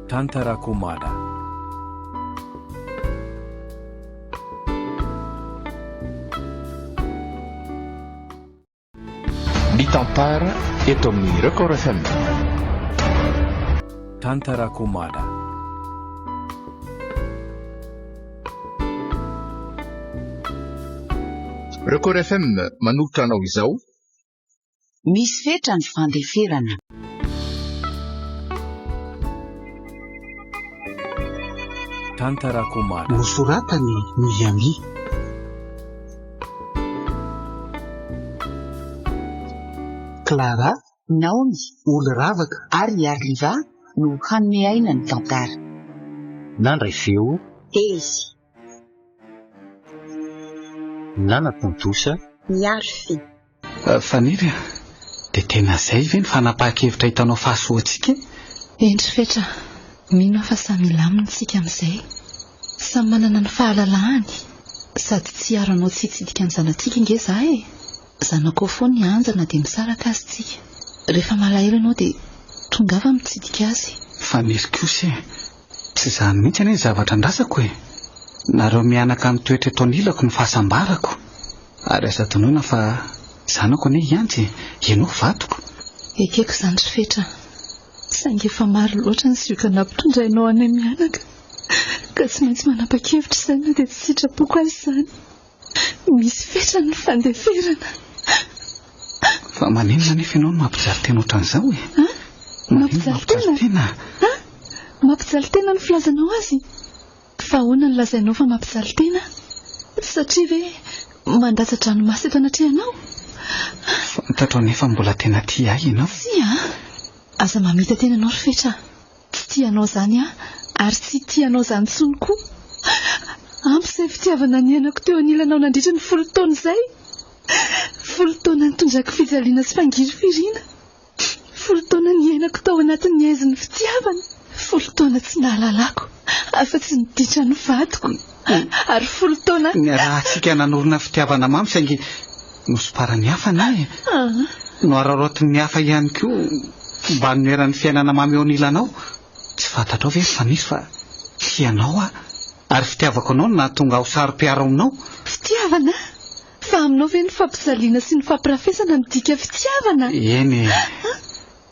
Tantarako Mada. Ny tantara eto amin'ny Record FM. Tantarako Mada. Record FM manolotra anao izao. Misy fetra ny fandeferana. Tantarako Mada. Nosoratan'i Miami. Clara, Naomy, Oly Ravaka. Ary i Arliva no hanome aina ny tantara. Nandray feo. Tezy. Nanatontosa. Miarify. Faniry a! Dia tena izay ve ny fanapahan-kevitra hitanao fahasoantsika e? Eny ry Fetra, mino aho fa samy hilamina isika amin'izay. Samy manana ny fahalalahany. Sady tsy hiaro anao tsy hitsidika ny zanatsika ange izaho e! Zanakao foana i Anja na dia misaraka aza isika. Rehefa malahelo ianao dia tongava mitsidika azy. Faniry kosa e! Tsy izany mihitsy anie ny zavatra andrasako e! Nareo mianaka mitoetra eto anilako no fahasambarako. Ary aza adinoina fa zanako anie i Anja e! Ianao vadiko. Ekeko izany ry Fetra a! Saingy efa maro loatra ny zioga nampitondrainao anay mianaka ka tsy maintsy manapa-kevitra izay na dia tsy sitrapoko aza izany. Misy fetra ny fandeferana. Fa maninona anefa ianao no mampijaly tena ohatran'izao e? An? Mampijaly tena? An? Mampijaly tena ny filazanao azy? Fa ahoana no lazainao fa mampijaly tena? Satria ve mandatsa-dranomaso eto anatrehanao? Fantatro anefa mbola tena tia ahy ianao. Tsia an! Aza mamita-tena ianao ry Fetra a! Tsy tia anao izany aho ary tsy hitia anao izany intsony koa. Ampy izay fitiavana niainako teo anilanao nandritra ny folo taona izay. Folo taona nitondrako fijaliana sy fangirifiriana. Folo taona niainako tao anatin'ny haizin'ny fitiavana. Folo taona tsy nahalalako afa-tsy ny ditran'ny vadiko. Ary folo taona. Niarahantsika nanorina fitiavana mamy saingy nosomparan'ny hafa anie e. Noararaotin'ny hafa ihany koa mba hanoheran'ny fiainana mamy eo anilanao. Tsy fantatrao ve ry Faniry fa tia anao aho ary fitiavako anao no nahatonga ahy ho saro-piaro aminao? Fitiavana? Fa aminao ve ny fampijaliana sy ny fampirafesana midika fitiavana? Eny e,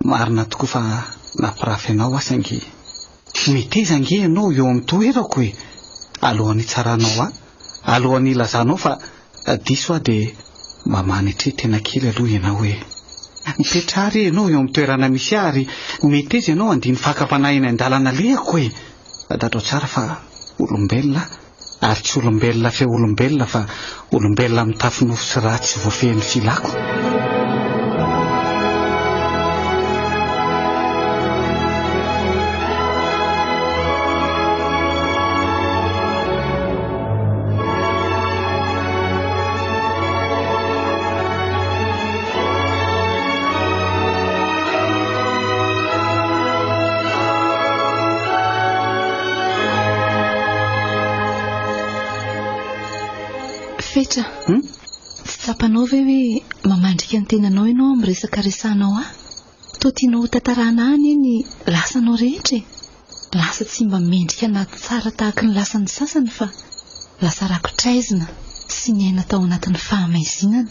marina tokoa fa nampirafy anao aho saingy meteza ange ianao eo amin'ny toerako e! Alohan'ny hitsaranao ahy, alohan'ny hilazanao fa diso aho dia mba manetre tena kely aloha ianao e! Mipetraha re ianao eo amin'ny toerana misy ahy ary meteza ianao handia ny fakam-panahy eny an-dalana alehako e! Fantatrao tsara fa olombelona aho. Ary tsy olombelona fe olombelona fa olombelona mitafy nofo sy rà tsy voafehin'ny filako. Fetra, hmm? tsy tsapanao ve hoe mamandrika ny tenanao ianao amin'ny resaka resahanao ahy? Toa tianao ho tantarana ahy anie ny lasanao rehetra e! Lasa tsy mba mendrika na tsara tahaka ny lasan'ny sasany fa lasa rakotraizina sy niaina tao anatin'ny fahamaizinana.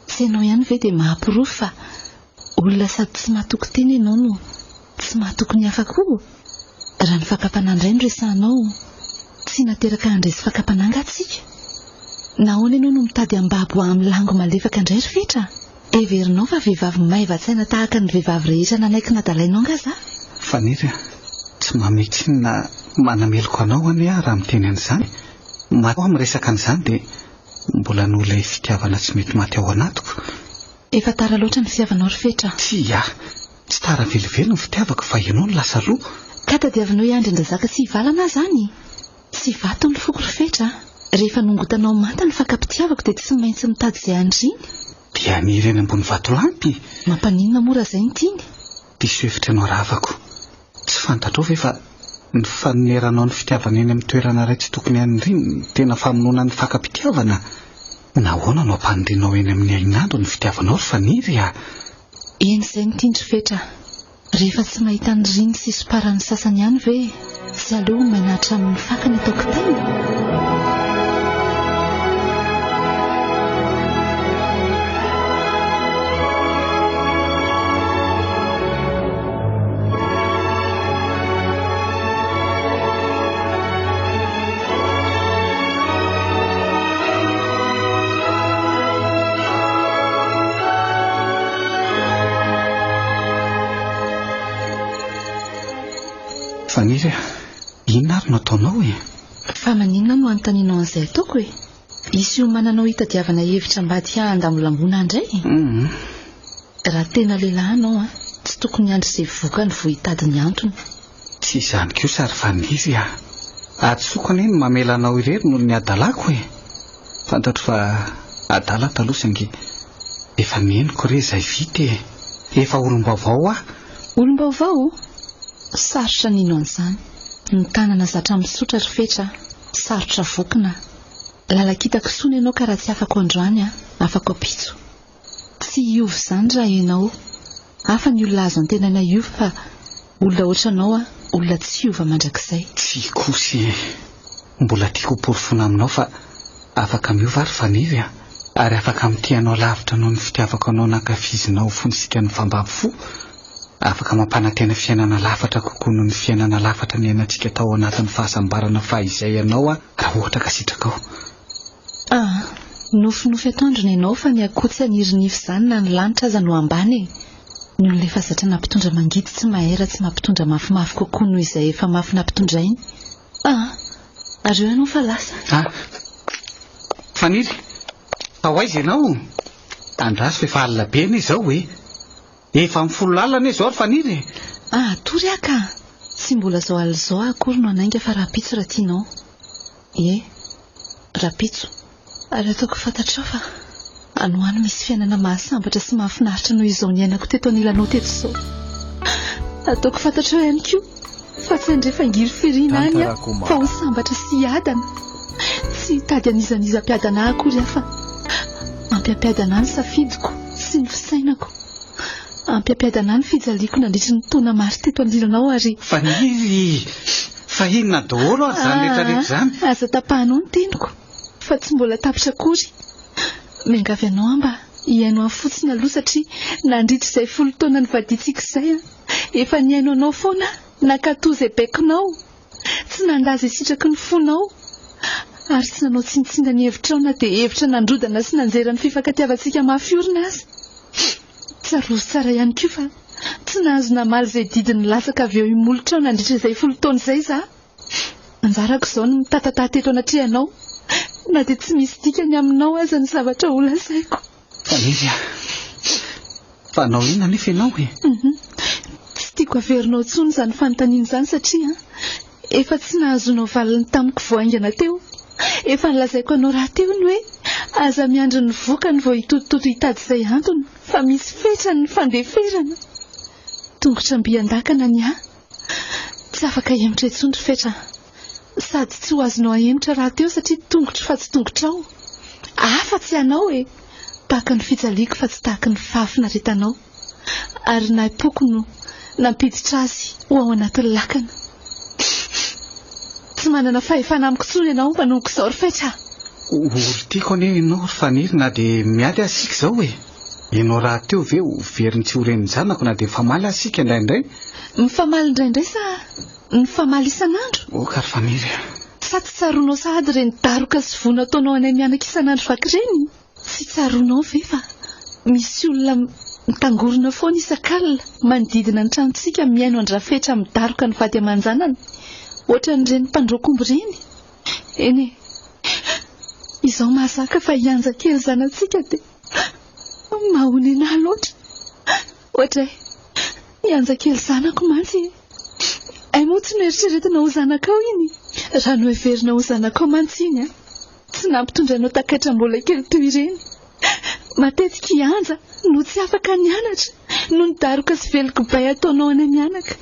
Tsy ianao ihany ve dia mahaporofo fa Olona sady tsy mahatoky tena ianao no tsy mahatoky ny hafa koa? Raha ny fakam-panahy indray no resahanao, tsy nateraka handresy fakam-panahy angaha tsika? Nahoana ianao no mitady hambabo ahy amin'ny lango malefaka indray ry Fetra? Heverinao fa vehivavy maivan-tsaina tahaka ny vehivavy rehetra nanaiky nadalainao angaha za? Faniry a! Tsy mamehy tsiny na manameloka anao anie aho raha miteny an'izany. Matoa aho miresaka an'izany dia mbola noho ilay fitiavana tsy mety maty ao anatiko. Efa tara loatra ny fitiavanao ry Fetra a! Tsia! Tsy tara velively ny fitiavako fa ianao no lasa aloha. Ka tadiavinao i Andry Andrazaka sy hivalana aho izany? Tsy vato ny foko ry Fetra a! Rehefa nongotanao manta ny fakam-pitiavako dia tsy maintsy mitady izay handriany. Dia haniry eny ambony vatolampy? Mampaninona moa raha izay no tiany? Diso hevitra ianao ravako. Tsy fantatrao ve fa ny fanoneranao ny fitiavana eny amin'ny toerana iray tsy tokony haniriany no tena famonoana ny fakam-pitiavana? Nahoana no ampanirianao eny amin'ny hainandro ny fitiavanao ry Faniry a? Eny izay no tian-dry Fetra. Rehefa tsy mahita ny riny sy somparan'ny sasany ihany ve tsy aleo ho maina hatramin'ny fakany atao kitay? Faniry a, inona ary no ataonao e? Fa maninona no anontanianao an'izay ataoko e? Hisy hiomananao hitadiavana hevitra ambadika handamolamboana indray? Hum. Raha tena lehilahy ianao an, tsy tokony hiandry izay vokany vao hitady ny antony. Tsy izany kosa ry Faniry a! Hadisoako anie ny mamela anao irery noho ny hadalako e! Fantatro fa adala aho taloha saingy efa neniko re izay vita e! Efa olom-baovao aho! Olom-baovao? Sarotra ny hino an'izany. Ny tanana zatra misotra ry Fetra a! Sarotra vokina. Lalan-kita-kisoa ny anao ka raha tsy afako androany aho, afako ampitso. Tsy hiova izany raha ianao. Hafa ny olona azo antenaina hiova fa olona ohatranao an, olona tsy hiova mandrakizay. Tsia kosa e! Mbola tiako ho porofoina aminao fa afaka miova aho ry Faniry a! Ary afaka mitia anao lavitra noho ny fitiavako anao nankafizinao fony isika nifambabo fo. Afaka mampanantena fiainana lafatra kokoa noho ny fiainana lafatra niainantsika tao anatin'ny fahasambarana fahizay anao aho raha ohatra ka sitrakao. Ah! Nofinofy atoandro nenao fa ny akoho tsy haniry nify izany na ny lanitra aza no ambany e! Ny olona efa zatra nampitondra mangidy tsy mahay raha tsy mampitondra mafimafy kokoa noho izay efa mafy nampitondrainy. Ah! Ary eo ianao fa lasa. Ah! Faniry! Fa ho aiza ianao? Andraso fa efa alina be anie izao e! Efa amin'ny folo alina anie izao ry Faniry e! Ah! Hatory aho ka! Tsy mbola izao alina izao aho akory no hanainga fa rahampitso raha tianao. Ie, rahampitso. Ary ataoko fantatrao fa any ho any misy fiainana mahasambatra sy mahafinaritra noho izao niainako teto anilanao teto izao. Ataoko fantatrao ihany koa fa tsy handre fangirifiriana any aho fa ho sambatra sy hiadana. Tsy hitady an'iza n'iza hampiadana ahy akory aho fa hampiampiadana ahy ny safidiko sy ny fisainako. Hampiampiadana ahy ny fijaliako nandritry ny taona maro teto anilanao ary. Faniry! Fa inona daholo ary izany rehetra rehetra izany? Aa, aza tapahanao ny teniko fa tsy mbola tapitra akory. Miangavy anao aho mba hihaino ahy fotsiny aloha satria nandritra izay folo taona nivadiantsika izay aho, efa nihaino anao foana aho, nankatò izay baikonao, tsy nandà izay sitraky ny fonao, ary tsy nanao tsinontsinona ny hevitrao na dia hevitra nandrodana sy nanjera ny fifankatiavantsika mafy orina aza. Tsarovy tsara ihany koa fa tsy nahazo namaly izay didy nilatsaka avy eo imolotrao nandritra izay folo taona izay izaho. Anjarako izao ny mitatata teto anatrehanao na dia tsy misy dikany aminao aza ny zavatra holazaiko. Faniry a! Fa hanao inona anefa ianao e? Tsy tiako haverinao intsony izany fanontaniana izany satria efa tsy nahazoanao valiny tamiko vao haingana teo. Efa nolazaiko anao rahateo ny hoe aza miandry ny vokany vao hitotitoto hitady izay antony fa misy fetrany ny fandeferana. Tongotra mby an-dakana ny ahy. Tsy afaka hihemotra intsony ry Fetra a. Sady tsy ho azonao ahemotra rahateo satria tongotro fa tsy tongotrao. Hafa tsy ianao e! Tahaka ny fijaliako fa tsy tahaka ny fahafinaretanao. Ary nahim-poko no nampiditra azy ho ao anatin'ny lakana. Tsy manana fahefana amiko intsony ianao manomboka izao ry Fetra a! Olon-tiako anie ianao ry Faniry na dia miady aza isika izao e! Ianao rahateo ve ho veriny tsy ho renin-janako na dia mifamaly aza isika indraindray? Mifamaly indraindray sa mifamaly isan'andro? Oka ry Faniry a! Sa tsy tsaroanao sahady ireny daroka sy vono ataonao anay mianaka isan'andro vaky ireny? Tsy tsaroanao ve fa misy olona mitangorona foana isak'alina manodidina ny tranontsika mihaino an-dRafetra midaroka ny vady aman-janany ohatran'ireny mpandroak'omby ireny? Eny e! Izao mahazaka fa i Anja kely zanatsika dia mahonena ahy loatra. Oadray! I Anja kely zanako mantsy e! Hay moa tsy noeritreretina ho zanakao iny? Raha noheverina ho zanakao mantsy iny an! Tsy nampitondra anao takaitra mbola kely toy ireny. Matetika i Anja no tsy afaka nianatra noho ny daroka sy vely kibay ataonao anay mianaka.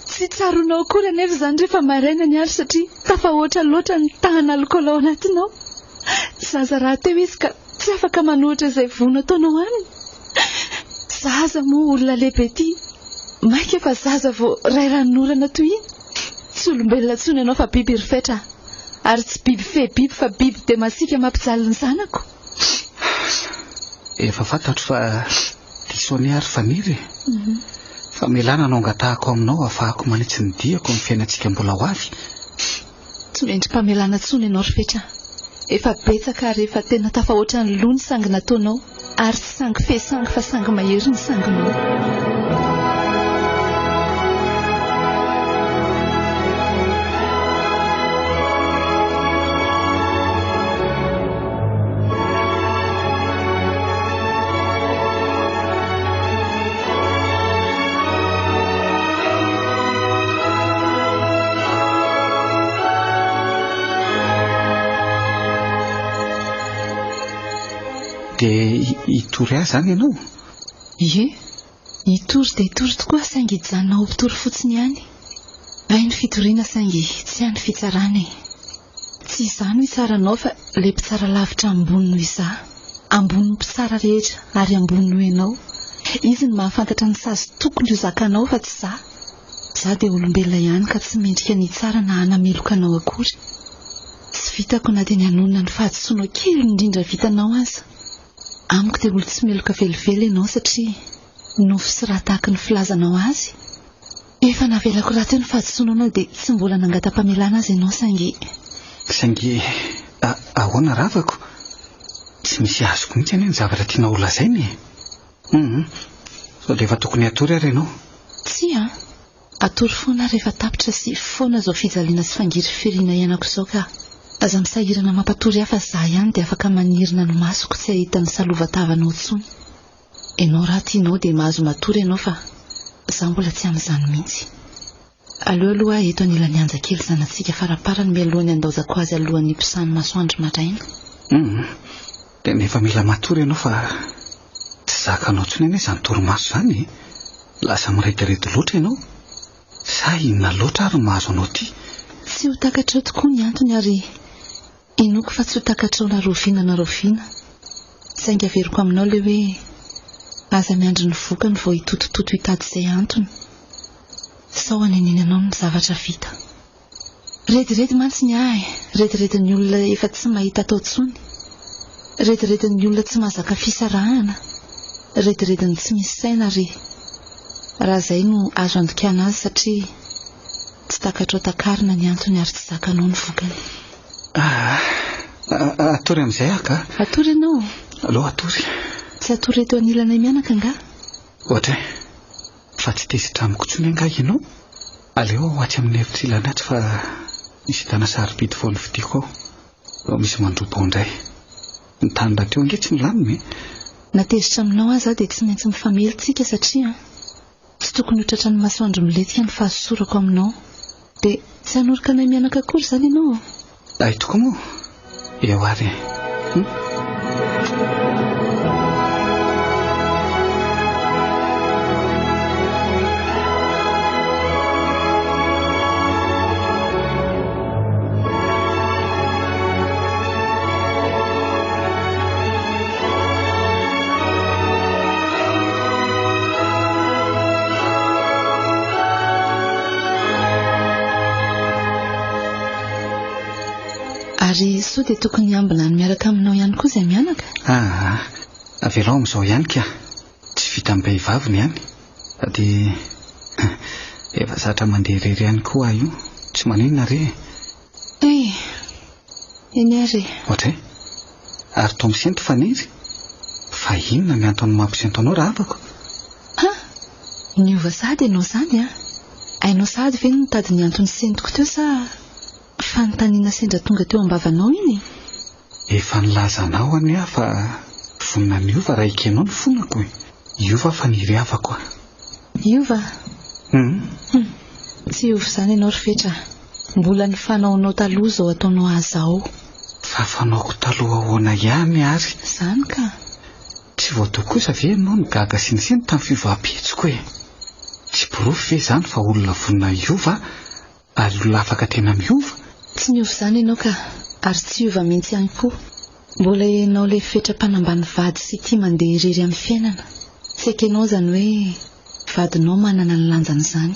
Tsy tsaroanao akory anefa izany rehefa maraina ny andro satria tafahoatra loatra ny tahana alikaola ao anatinao. Zaza rahateo izy ka tsy afaka manohitra izay vono ataonao aminy. Zaza moa olona lehibe ity. Mainka fa zaza vao ray ranonorana toy iny? Tsy olombelona intsony ianao fa biby ry Fetra a! Ary tsy biby fe biby fa biby dia masiaka mampijaly ny zanako. Efa fantatro fa diso anie aho ry Faniry e! Famelana no angatahako aminao hahafahako manitsy ny diako amin'ny fiainantsika mbola ho avy. Tsy mendri-pamelana intsony ianao ry Fetra a! Efa betsaka ary efa tena tafahoatra ny loha ny sangy nataonao ary tsy sangy fe sangy fa sangy mahery ny sanginao. Dia hitory ahy izany ianao? Ie, hitory dia hitory tokoa saingy hijanona ho mpitory fotsiny ihany. Hay ny fitoriana saingy tsy hay ny fitsarana e. Tsy izaho no hitsara anao fa ilay mpitsara lavitra ambony noho izaho. Ambonin'ny mpitsara rehetra ary ambony noho ianao. Izy no mahafantatra ny sazy tokony ho zakanao fa tsy izaho. Izaho dia olombelona ihany ka tsy mendrika ny hitsara na hanameloka anao akory. Tsy vitako na dia ny hanonona ny fahadisoanao kely indrindra vitanao aza. Amiko dia olon-tsy meloka velively ianao satria nofo sy rà tahaka ny filazanao azy. Efa navelako rahateo ny fahadisoanao na dia tsy mbola nangata-pamelana aza ianao saingy. Saingy ahoana ravako? Tsy misy azoko mihitsy anie ny zavatra tianao holazaina e! Hum, sao dia efa tokony hatory ary ianao? Tsia an! Hatory foana aho rehefa tapitra sy foana izao fijaliana sy fangirifiriana iainako izao ka! Aza misahirana mampatory ahy fa izaho ihany dia afaka manirina ny masoko tsy hahita ny salova-tavanao intsony. Ianao raha tianao dia mahazo matory ianao fa za mbola tsy amin'izany mihitsy. Aleo aloha aho eto anilan'i Anja kely zanatsika faraparany mialohan'ny handaozako azy alohan'ny hiposahan'ny masoandro maraina. Humm, tena efa mila matory ianao fa tsy zakanao intsony anie izany torimaso izany e! Lasa mirediredy loatra ianao. Sa inona loatra ary no mahazo anao ity? Tsy ho takatrao tokoa ny antony ary Inoako fa tsy ho takatrao na rahoviana na rahoviana. Saingy averiko aminao ilay hoe aza miandry ny vokany vao hitotototo hitady izay antony. Sao hanenenanao ny zavatra vita. Rediredy mantsy ny ahy, rediredin'ny olona efa tsy mahita atao intsony. Rediredin'ny olona tsy mahazaka fisarahana. Rediredin'ny tsy misy saina ary raha izay no azo andikana azy satria Tsy takatrao takarina ny antony ary tsy zakanao ny vokany. Ah, hatory amin'izay aho ka. Hatory ianao? Aleo hatory. Tsy hatory eto anilanay mianaka angaha? Ohatra e, fa tsy tezitra amiko intsony angaha ianao? Aleo aho atsy amin'ny efitra ilany atsy fa misy entana sarobidy vao novidiako ao. Vao misy mandroba ao indray. Ny tany rahateo ange tsy milamina e. Na tezitra aminao aza aho dia tsy maintsy mifamely tsika satria Tsy tokony ho tratran'ny masoandro milentika ny fahasosorako aminao. Dia tsy hanoroka anay mianaka akory izany ianao? Hay tokoa moa. Eo ary e. Hum. Ary sao dia tokony hiambina any miaraka aminao ihany koa izay mianaka? Aa, avelao amin'izao ihany ka. Tsy vitan'ny vehivavy ny any. Sady efa zatra mandeha irery ihany koa aho io. Tsy maninona re e. Eh! Eny ary e. Ohatra e? Ary toa misento Faniry? Fa inona ny antony mampisento anao rahavako? Ha! Niova sahady ianao izany an! Hainao sahady ve ny nitady ny antony sentoko teo sa fanontaniana sendra tonga teo am-bavanao iny e? Efa nilaza anao anie aho fa vonona ny hiova raha ekenao ny fonako e! Hiova Faniry havako a! Hiova? Hum. Hum. Tsy hiova izany ianao ry Fetra a! Mbola ny fanaonao taloha izao ataonao ahy izao. Fa fanaoko taloha ahoana ihany ary? Izany ka! Tsy vao teo kosa ve ianao no gaga sy nisento tamin'ny fiovam-pihetsiko e? Tsy porofo ve izany fa olona vonona hiova ary olona afaka tena miova? Tsy niova izany ianao ka! Ary tsy hiova mihitsy ihany koa. Mbola ianao ilay Fetra mpanambany vady sy tia mandeha irery amin'ny fiainana. Tsy ekenao izany hoe. vadinao manana ny lanjan'izany.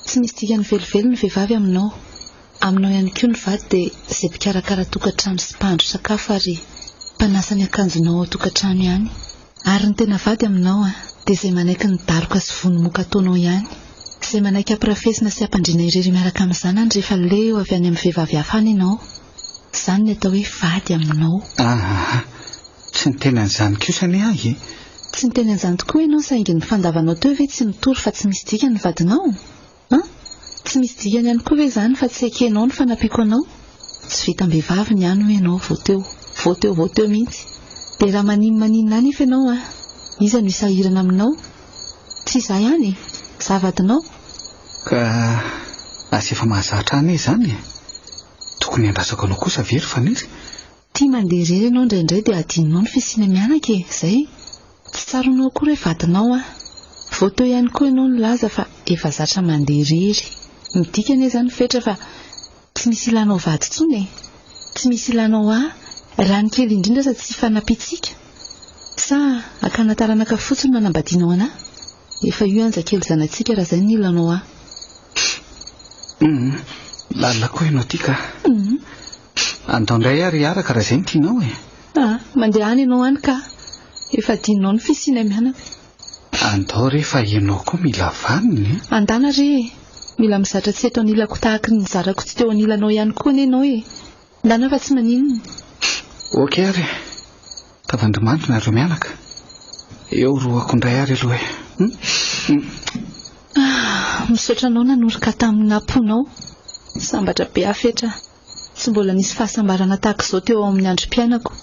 Tsy misy dikany velively ny vehivavy aminao. Aminao ihany koa ny vady dia izay mpikarakara tokantrano sy mpahandro sakafo ary mpanasa ny akanjonao ao an-tokantrano ihany. Ary ny tena vady aminao dia izay manaiky ny daroka sy vono moka ataonao ihany. Izay manaiky hampirafesina sy hampandriana irery miaraka amin'ny zanany rehefa leo avy any amin'ny vehivavy hafa any ianao. Izany ny atao hoe vady aminao. Aa, tsy niteny an'izany kosa anie aho e! Tsy niteny an'izany tokoa ianao saingy ny fandavanao teo ve tsy mitory fa tsy misy dikany ny vadinao? An? Tsy misy dikany ihany koa ve izany fa tsy ekenao ny fanampiako anao? Tsy vitam-behivavy ny any hoy ianao vao teo, vao teo vao teo mihitsy. Dia raha maninona anefa ianao an? Iza no hisahirana aminao? Tsy izaho ihany e! Izaho vadinao? Ka lasa efa mahazatra ahy anie izany e! Tokony handrasako anao kosa ve ry Faniry? Tia mandeha irery ianao indraindray dia adinonao ny fisiana mianaka e! Izay. Tsy tsaroanao akory hoe vadinao aho. Vao teo ihany koa ianao nilaza fa efa zatra mandeha irery. Midika anie izany Fetra fa tsy misy ilanao vady intsony e! Tsy misy ilanao ahy, raha ny kely indrindra aza tsy ifanampiantsika. Sa hakana taranaka fotsiny no hanambadianao anà? Efa io anja kely zanatsika raha izay no ilanao ahy. Hum, lalina koa ianao ity ka. Hum. Andao indray ary hiaraka raha izay no tianao e. Ah, mandeha any ianao any ka. Efa adinonao ny fisianay mianaka. Andao re fa ianao koa mila vaniny e. Andana re e. Mila mizatra tsy eto anilako tahaky ny nizarako tsy teo anilanao ihany koa anie ianao e. Ndana fa tsy maninona. Ok ary e. Tavandrimandry nareo mianaka. Eo roako indray ary aloha e. Hum. Hum. Ah, misaotra anao nanoroka tamin'ny naponao. Sambatra be aho Fetra. Tsy mbola nisy fahasambarana tahaka izao teo amin'ny androm-piainako.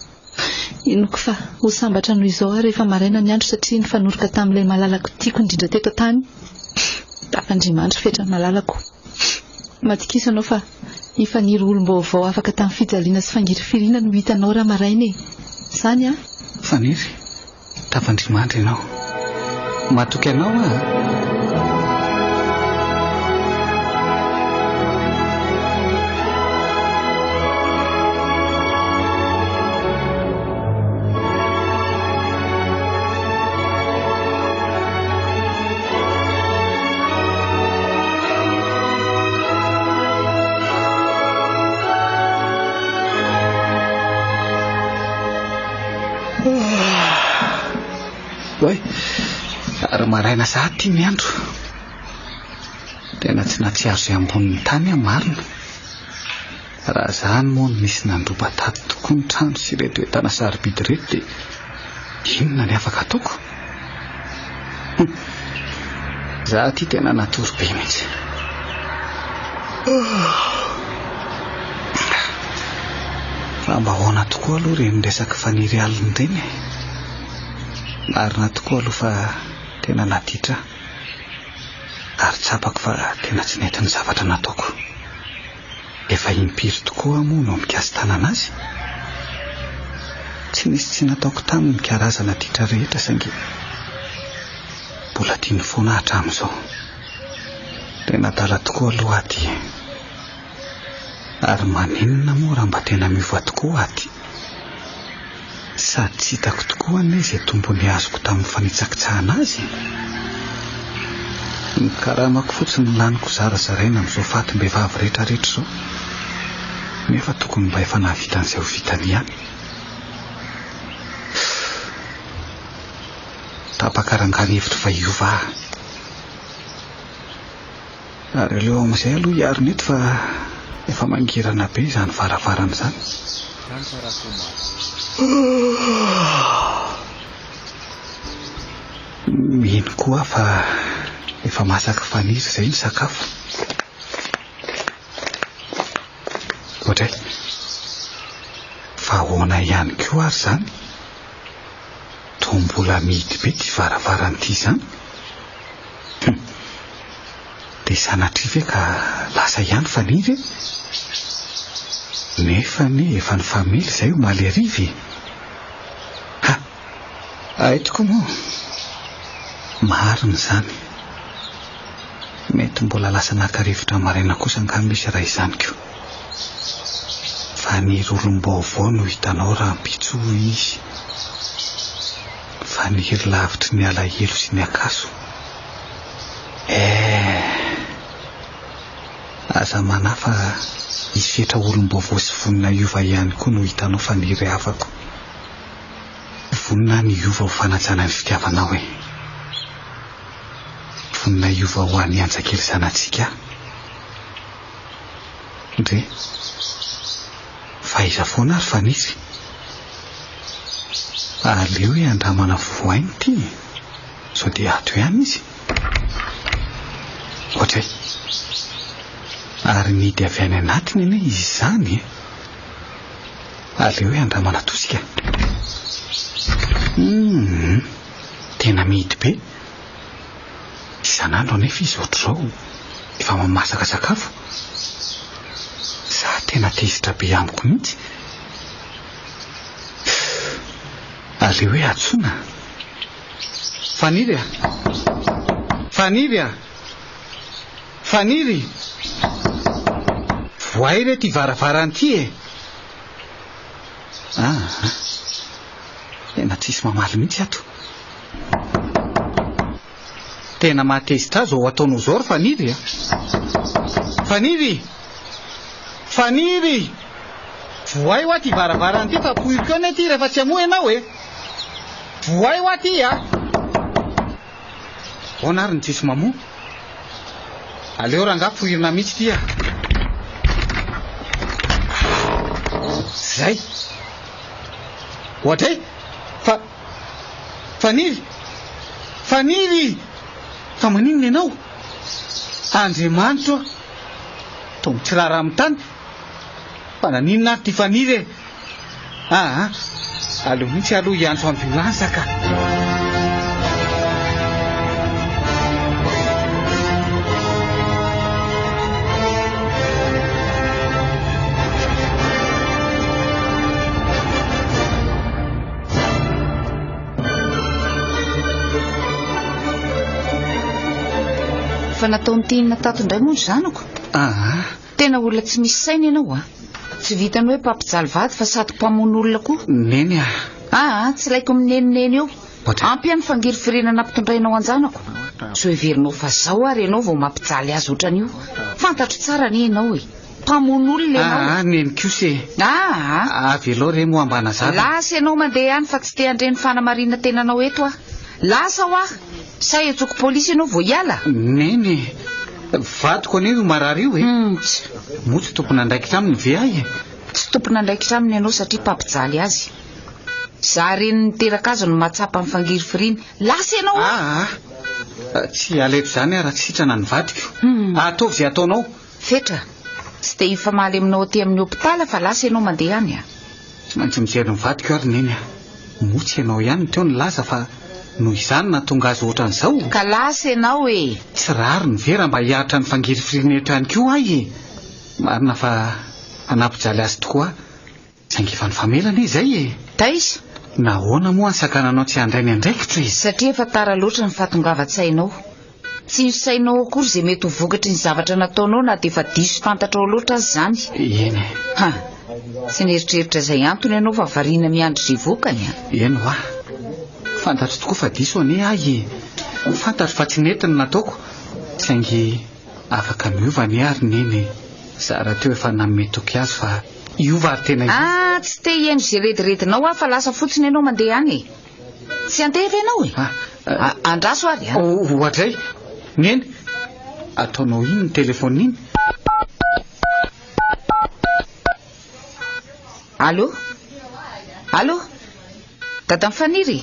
Inoako fa ho sambatra noho izao aho rehefa maraina ny andro satria nifanoroka tamin'ilay malalako tiako indrindra teto an-tany. Tafandrimandry Fetra malalako. Matokisa anao fa hifaniry olom-baovao afaka tamin'ny fijaliana sy fangirifiriana no hitanao raha maraina e! Izany an! Faniry, tafandrimandry ianao. Matoky anao aho a! Oay, ary maraina sahady ity ny andro. Tena tsy nahatsiaro izay ambonin'ny tany aho marina. Raha izany moa no nisy nandroba tato tokoa ny trano sy ireto entana sarobidy ireto dia inona ny afaka ataoko? Hum. Za aty tena natory be mihitsy. Fa mba ahoana tokoa aloha ireny resaka faniry alina ireny e? Marina tokoa aloha fa tena naditra aho. Ary tsapako fa tena tsy nety ny zavatra nataoko. Efa impiry tokoa aho moa no mikasi-tanana azy? Tsy nisy tsy nataoko taminy ny karazana ditra rehetra saingy mbola tiany foana hatramin'izao. Tena adala tokoa aloha aho ity e. Ary maninona moa raha mba tena miova tokoa aho ity? Sady tsy hitako tokoa anie izay tombony azoko tamin'ny fanitsakitsahana azy e! Ny karamako fotsiny no laniko zarazaraina amin'izao fatim-behivavy rehetrarehetra izao. Nefa tokony mba efa nahavita an'izay ho vitany ihany. Tapaka rangahy ny hevitro fa hiova aho. Ary aleo amin'izay aloha hiarina eto fa efa mangirana be izany varavarana izany. Mino koa aho fa efa masaka faniry izay ny sakafo. Oadray. Fa ahoana ihany koa ary izany? Toa mbola mihidy be ity varavarana ity izany. Hum. Dia sanatria ve ka lasa ihany Faniry e? Nefa anie efa nifamely izay omaly hariva e! Ha! Hay tokoa moa! Marina izany. Mety mbola lasa naka rivotra maraina kosa angamba izy raha izany ko. Faniry olom-baovao no hitanao rahampitso hoy izy. Faniry lavitry ny alahelo sy ny akaso. Eh! Aza manahy fa i Fetra olom-baovao sy vonona hiova ihany koa no hitanao fa nirehavako. Vonona aho ny hiova ho fanajana ny fitiavanao e. Vonona hiova ho an'i Hanjakely zanatsika aho. Ndry. Fa aiza foana ary Faniry? Aleo hoe andramana vohaina ity e. Sao dia ato ihany izy? Ohatray. Ary nihidy avy any anatiny anie izy izany e. Aleo hoe andramana tosika. Hum, tena mihidy be. Isan'andro anefa izy ohatr'izao efa mamasaka sakafo. Za tena tezitra be amiko mihitsy. Aleo hoe antsoina. Faniry a! Faniry a! Faniry! Vohay re ity varavarana ity e! Ah, tena tsisy mamaly mihitsy ato. Tena mahatezitra ahy izao ataonao izao ry Faniry a! Faniry! Faniry! Vohay hoa ity varavarana ity fa poiriko eo anie ity rehefa tsy hamoha ianao e! Vohay hoa ity a! Ahoana ary ny tsisy mamoha? Aleo rangaha poirina mihitsy ity a! Zay! Oadray! Fa. Faniry! Faniry! Fa maninona ianao? Andriamanitro a! Toa mitsirara amin'ny tany. Fa naninona ary ity Faniry e? Aa, aleo mihitsy aloha hiantso ambulance ka. Fa nataon'i Tiana tato indray moa ny zanako. Aa. Tena olona tsy misy saina ianao a. Tsy vitan'ny hoe mpampijaly vady fa sady mpamono olona koa. Neny a. Aa, tsy laiko minenинeny eo. Ampy ahy ny fangirifiriana nampitondrainao an-janako. Sao heverinao fa zao ary ianao vao mampijaly azy ohatran'io. Fantatro tsara anie ianao e. Mpamono olona ianao. Aa, neny kosa e. Aa. Avelao re moa mba nazava. Lasa ianao mandeha any fa tsy te handre ny fanamarinan-tenanao eto aho. Lasa ho aho. Sa hiantsoako polisy ianao vao hiala? Neny e. Vadiko anie io marary io e. Moa tsy tompon'andraikitra aminy ve aho e? Tsy tompon'andraikitra aminy ianao satria mpampijaly azy. Za reniny niteraka azy no mahatsapa ny fangirifiriany. Lasa ianao a! Aa, tsy hiala eto izany aho raha tsy sitrana ny vadiko. Ataovy izay ataonao. Fetra, tsy te hifamaly aminao aty amin'ny hopitaly fa lasa ianao mandeha any a! Tsy maintsy mijery ny vadiko aho ry Neny a! Moa tsy ianao ihany no teo nilaza fa noho izany nahatonga azy ohatran'izao? Ka lasa ianao e! Tsy rariny ve raha mba hiaritra ny fangirifiriana eto ihany koa aho e? Marina fa nampijaly azy tokoa aho, saingy efa nifamela anie izay e! Taiza? Nahoana moa nisakananao tsy handray ny andraikitro e? Satria efa tara loatra ny fahatongavan-tsainao. Tsy nosainao akory izay mety ho vokatry ny zavatra nataonao na dia efa diso fantatrao loatra aza izany. Eny e. Ha! Tsy nieritreritra izay antony ianao fa variana miandry izay vokany a! Eny hoa. Fantatro tokoa fa diso anie ahy e. Fantatro fa tsy nety ny nataoko. Saingy afaka miova anie ary Neny e. Za rahateo efa nanome toky azy fa hiova ary tena hiova. Ah! Tsy te hihaino izay rediredinao aho fa lasa fotsiny ianao mandeha any e. Tsy handeha ve ianao e? Andraso ary a. Ohatray. Neny, ataonao inona ny telefaonina iny? Allô? Allô? Dadan'i Faniry?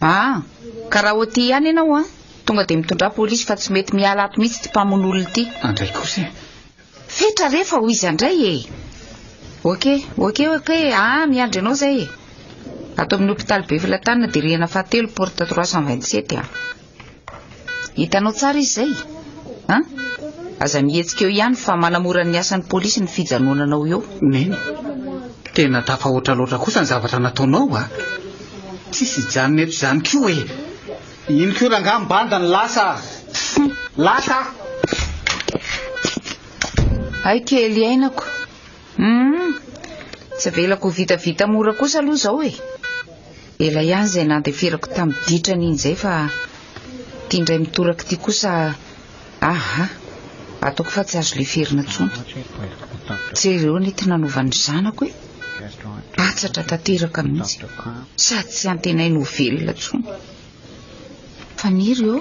Ah, ka raha ho aty ihany ianao an, tonga dia mitondrà polisy fa tsy mety miala ato mihitsy ity mpamono olona ity. Andray kosa e. Fetra re fa ho iza indray e! Ok, ok, ok, ah miandry anao zay e! Ato amin'ny hopitaly Befelatanana dia rihana fahatelo porte 327 a! Hitanao tsara izy zay? An? Aza mihetsika eo ihany fa manamora ny asan'ny polisy ny fijanonanao eo. Neny, tena tafahoatra loatra kosa ny zavatra nataonao a! Tsisy hijanona eto izany koa e! Iny koa rangaha mibanda ny lasa a! Lasa a! Hay kely iainako. Hum, tsy avelako ho vitavita mora kosa aloha izao e. Ela ihany izay nandeferako tamin'ny ditrany iny izay fa Ity indray mitoraka ity kosa aha, ataoko fa tsy azo leferina intsony. Jereo anie ity nanaovan'ny zanako e! Atsatra tanteraka mihitsy, sady tsy antenainy ho velona intsony. Faniry ô!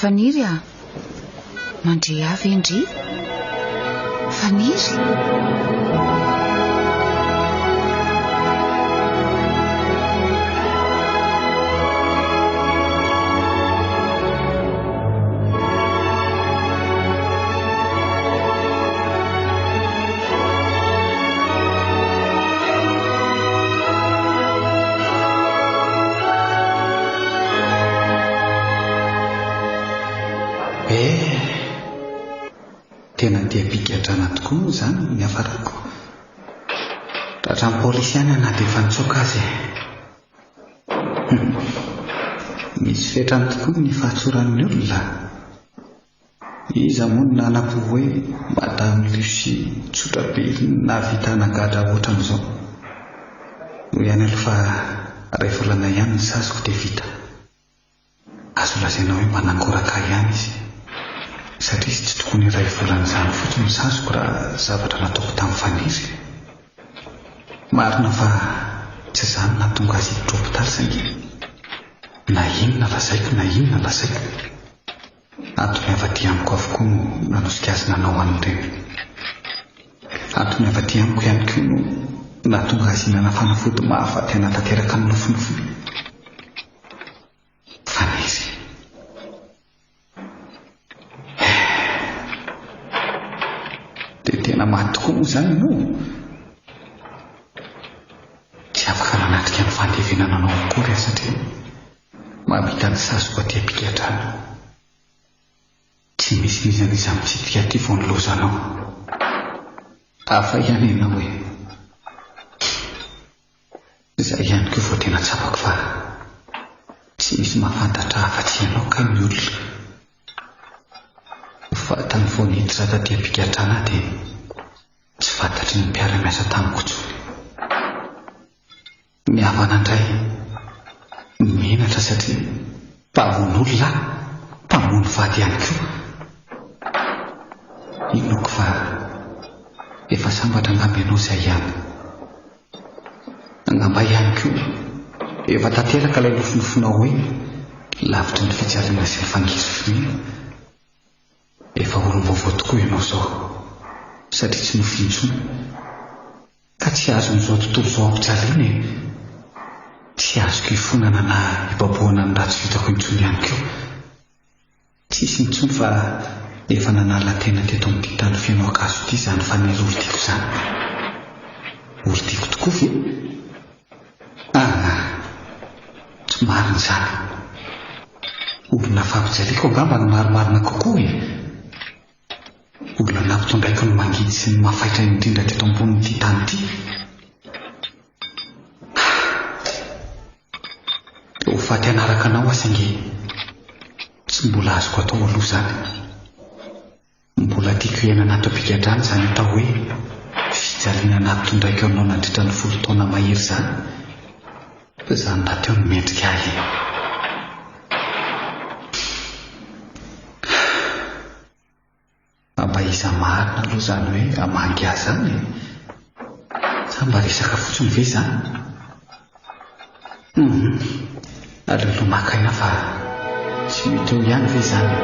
Faniry a! Mandre ahy ve ndry? Faniry! Eh! Tena andiam-pigadrana tokoa moa izany no niafarako. Tratran'ny polisy ihany aho na dia efa nitsoaka aza e. Hum. Misy fetrany tokoa ny fahatsoran'ny olona. Iza moa no nanako hoe Madame Lucie tsotra be iny nahavita nagadra ohatran'izao. Eo ihany aloha fa iray volana ihany ny saziko dia vita. Azo lazaina hoe mba nangoraka ahy ihany izy. Satria izy tsy tokony iray volana izany fotsiny ny saziko raha zavatra nataoko tamin'i Faniry. Marina fa tsy izany no nahatonga azy hiditra hopitaly saingy na inona lazaiko na inona lazaiko. Antony hafa aty amiko avokoa no nanosika azy nanao an'ireny. Antony hafa aty amiko ihany koa no nahatonga azy hihinana fanafody mahafaty hanatanteraka ny nofinofiny. Faniry. Dia tena maty tokoa moa izany ianao? Tsy afaka nanatrika ny fandevenana anao akory aho satria Mahavita ny saziko aty am-pigadrana. Tsy misy n'iza n'iza mitsidika aty vao nilozanao. Hafa ihany ianao e. Izay ihany koa vao tena tsapako fa tsy misy mahafantatra afa-tsy ianao kay ny olona. Vatany vao niditra taty am-pigadrana aho dia tsy fantatry ny mpiara-miasa tamiko intsony. Ny havana indray menatra satria mpamono olona aho, mpamono vady ihany koa. Inoako fa efa sambatra angamba ianao izay ihany. Angamba ihany koa efa tanteraka ilay nofinofinao hoe lavitry ny fijaliana sy ny fangirifiriana. Efa olom-baovao tokoa ianao izao satria tsy nofy intsony. Ka tsy azon'izao tontolo izao ampijaliana e! Tsy azoko ifonana na ibabohana ny ratsy vitako intsony ihany koa. Tsisy intsony fa efa nanala tena teto amin'ity tany feno ankaso ity izany fanery olon-tiako izany. Olon-tiako tokoa ve? Ah! Tsy marina izany. Olona fampijaliako angamba no marimarina kokoa e! Olona nampitondraiko ny mangidy sy ny mafaitra indrindra teto ambonin'ity tany ity. Te ho faty hanaraka anao aho saingy tsy mbola azoko atao aloha izany. Mbola tiako hiainana ato am-pigadrana izany atao hoe fijaliana nampitondraiko anao nandritra ny folo taona mahery izany. Izany rahateo no mendrika ahy e. Fa mba iza marina aloha izany hoe hamangy ahy izany e? Sa mba resaka fotsiny ve izany? Hum, aleo aloha maka aina fa tsy mety eo ihany ve izany e?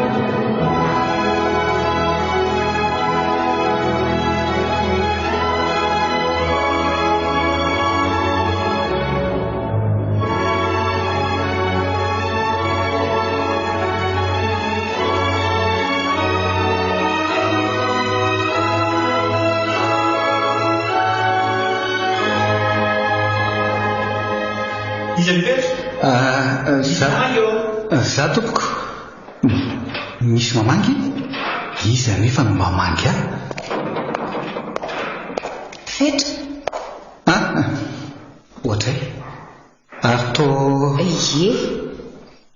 Iza ny Fetra? Ah, za, za tompoko. Misy mamangy? Iza anefa no mamangy ahy? Fetra? Ah, ohatray. Ary toa. Ie,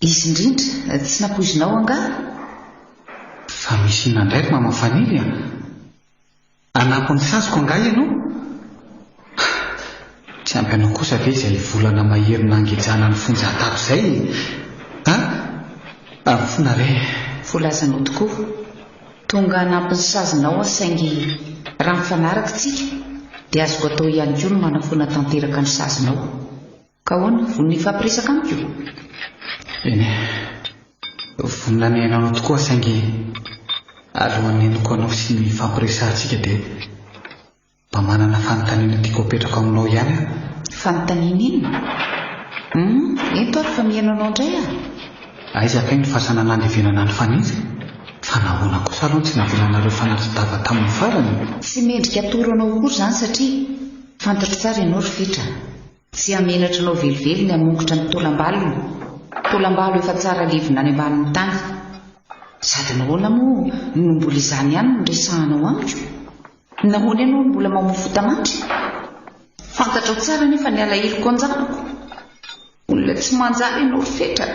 izy indrindra, tsy nampoizinao angaha? Fa misy inona indray ry Mama Faniry a? Hanampy ny saziko angaha ianao? Tsy ampy anao kosa ve izay volana mahery nangejana ny fonja tato izay e? A? Mafina re. Voalazanao tokoa. Tonga hanampy ny sazinao aho saingy raha mifanaraka isika dia azoko atao ihany koa ny manafoana tanteraka ny sazinao. Ka ahoana, vonona hifampiresaka amiko? Eny e. Vonona ny haino anao tokoa aho saingy alohan'ny hainoako anao sy ny hifampiresahantsika dia Mba manana fanontaniana tiako apetrako aminao ihany aho. Fanontaniana inona? Hum, ento ary fa mihaino anao indray aho. Aiza kay ny fasana nandevenana an'i Faniry? Fa nahoana kosa aloha no tsy navelanareo fanatri-dava tamin'ny farany? Tsy mendrika atoro anao akory izany satria fantatro tsara ianao ry Fetra. Tsy hamenatra anao velively ny hamongotra ny taolam-balony, taolam-balo efa tsara levona any ambanin'ny tany. Sady nahoana moa no mbola izany ihany no resahanao amiko? Nahoana ianao no mbola mamoa fota-mandry? Fantatrao tsara anefa ny alaheloko an-janako. Olona tsy manjary ianao ry Fetra.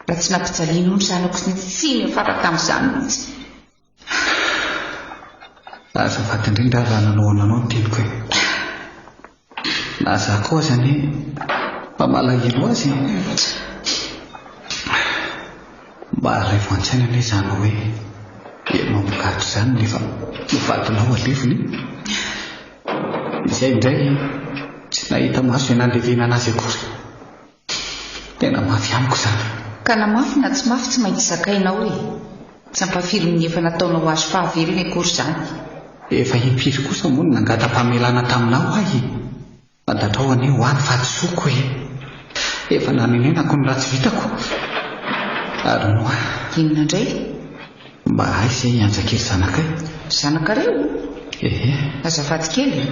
Raha tsy nampijalianao ny zanako tsy niafara tamin'izany mihitsy. Azafady indrindra raha nanohana anao ny teniko e. Na za koa aza anie mba malahelo azy e. Mba alaivo an-tsaina anie izany hoe ianao migadra izany nefa ny vadinao alevina e. Izay indray tsy nahita maso izay nandevenana azy akory. Tena mafy amiko izany. Ka na mafy na tsy mafy tsy maintsy zakainao e! Tsy ampahafirin'ny efa nataonao azy fahavelony akory izany. Efa impiry kosa moa no nangata-pamelana taminao aho e! Fantatrao anie hoa ny fahadisoako e! Efa nanenenako ny ratsy vitako. Ary moa. Inona indray? Mba aiza i Anjakely zanakay? Zanakareo? Ehe. Azafady kely e!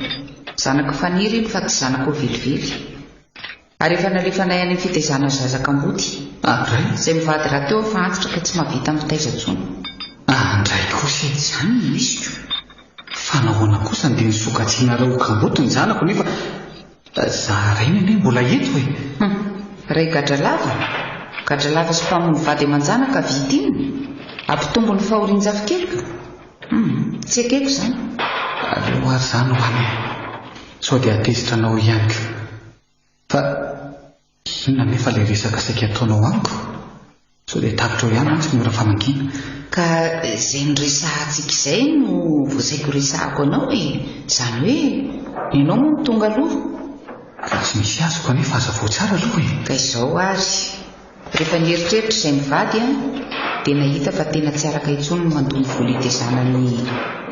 Zanak'i Faniry iny fa tsy zanakao velively. Ary efa nalefanay any amin'ny fitaizana zaza kamboty. Andray? Izay mivady rahateo efa antitra ka tsy mahavita mitaiza intsony. Andray kosa e! Izany no izy ko! Fa nahoana kosa no dia nosokajianareo ho kamboty ny zanako nefa za rainy anie mbola eto e! Hum! Ray gadralava? Gadralava sy mpamono vady aman-janaka vita inona? Hampitombo ny fahorian-jafikeliko? Hum! Tsy ekeko izany. Aleo ary izany ho any e! Sao dia hatezitra anao ihany koa. Fa inona anefa ilay resaka saika hataonao amiko? Sao dia tapitrao ihany mantsy ny ora famangiana. Ka izay noresahantsika izay no voasaiko horesahako anao e! Izany hoe, ianao moa no tonga aloha. Ka tsy misy azoko anefa hazavao tsara aloha e! Ka izao ary, rehefa nieritreritra izay mivady an, dia nahita fa tena tsy araka intsony ny mandoa ny vola hitezana an'i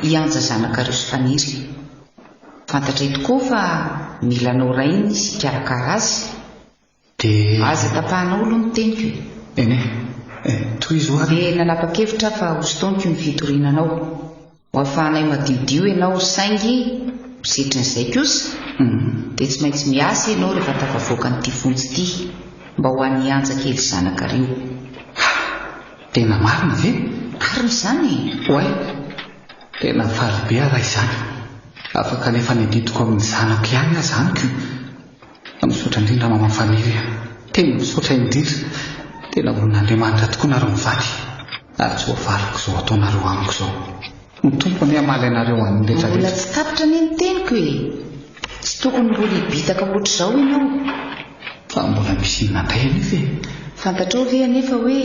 Ianja zanakareo sy Faniry. Fantatray tokoa fa mila anao rainy izy hikarakara azy. Dia. Aza tapahanao aloha ny teniko e. Eny e. Tohizo ary. Dia nanapa-kevitra aho fa hosintoniko ny fitoriana anao. Ho afahanay madiodio ianao saingy ho setrin'izay kosa dia tsy maintsy miasa ianao rehefa tafavoaka an'ity fonja ity mba ho an'i Anja kely zanakareo. Ha! Tena marina ve? Marina izany e! Oay! Tena faly be aho raha izany. Afaka hanefa ny adidiko amin'ny zanako ihany aho izany ko. Misaotra indrindra Maman Faniry a. Tena misaotra indrindra. Tena olon'Andriamanitra tokoa nareo mivady. Ary tsy ho avaloko izao ataonareo amiko izao. Ny Tompo anie hamaly anareo amin'ny rehetra Mbola rehetra. tsy tapitra anie ny teniko e. Tsy tokony mbola hibitaka ohatr'izao ianao. Fa mbola misy inona indray anefa e? Fantatrao ve anefa hoe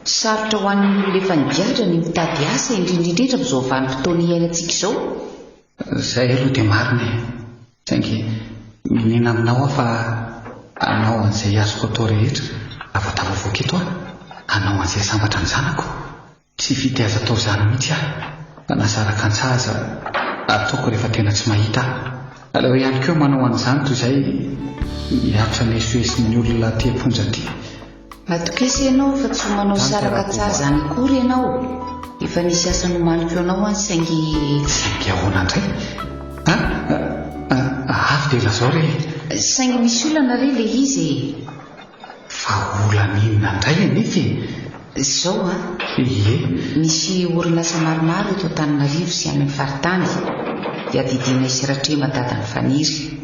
sarotra ho an'ny olona efa nigadra ny mitady asa indrindra indrindra amin'izao vanim-potoana iainantsika izao? Izay aloha dia marina e. Saingy minena aminao aho fa hanao an'izay azoko atao rehetra raha vao tafavoaka eto aho. Hanao an'izay sambatra ny zanako. Tsy hifidy azo atao izany mihitsy aho fa na saraka an-tsaha aza ataoko rehefa tena tsy mahita aho. Aleo ihany koa manao an'izany toy izay miaritra ny esoeson'ny olona aty am-ponja aty. Matokisa ianao fa tsy ho manao saraka tsaha zany akory ianao. Efa nisy asa nomaniko anao any saingy. Saingy ahoana indray? A? Avy dia lazao re e. Saingy misy olana re ilay izy e. Fa olana inona indray anefa e? Izao an. Ie. Misy orinasa maromaro eto Antananarivo sy any amin'ny faritany iadidianay sy Ratrema dadan'i Faniry.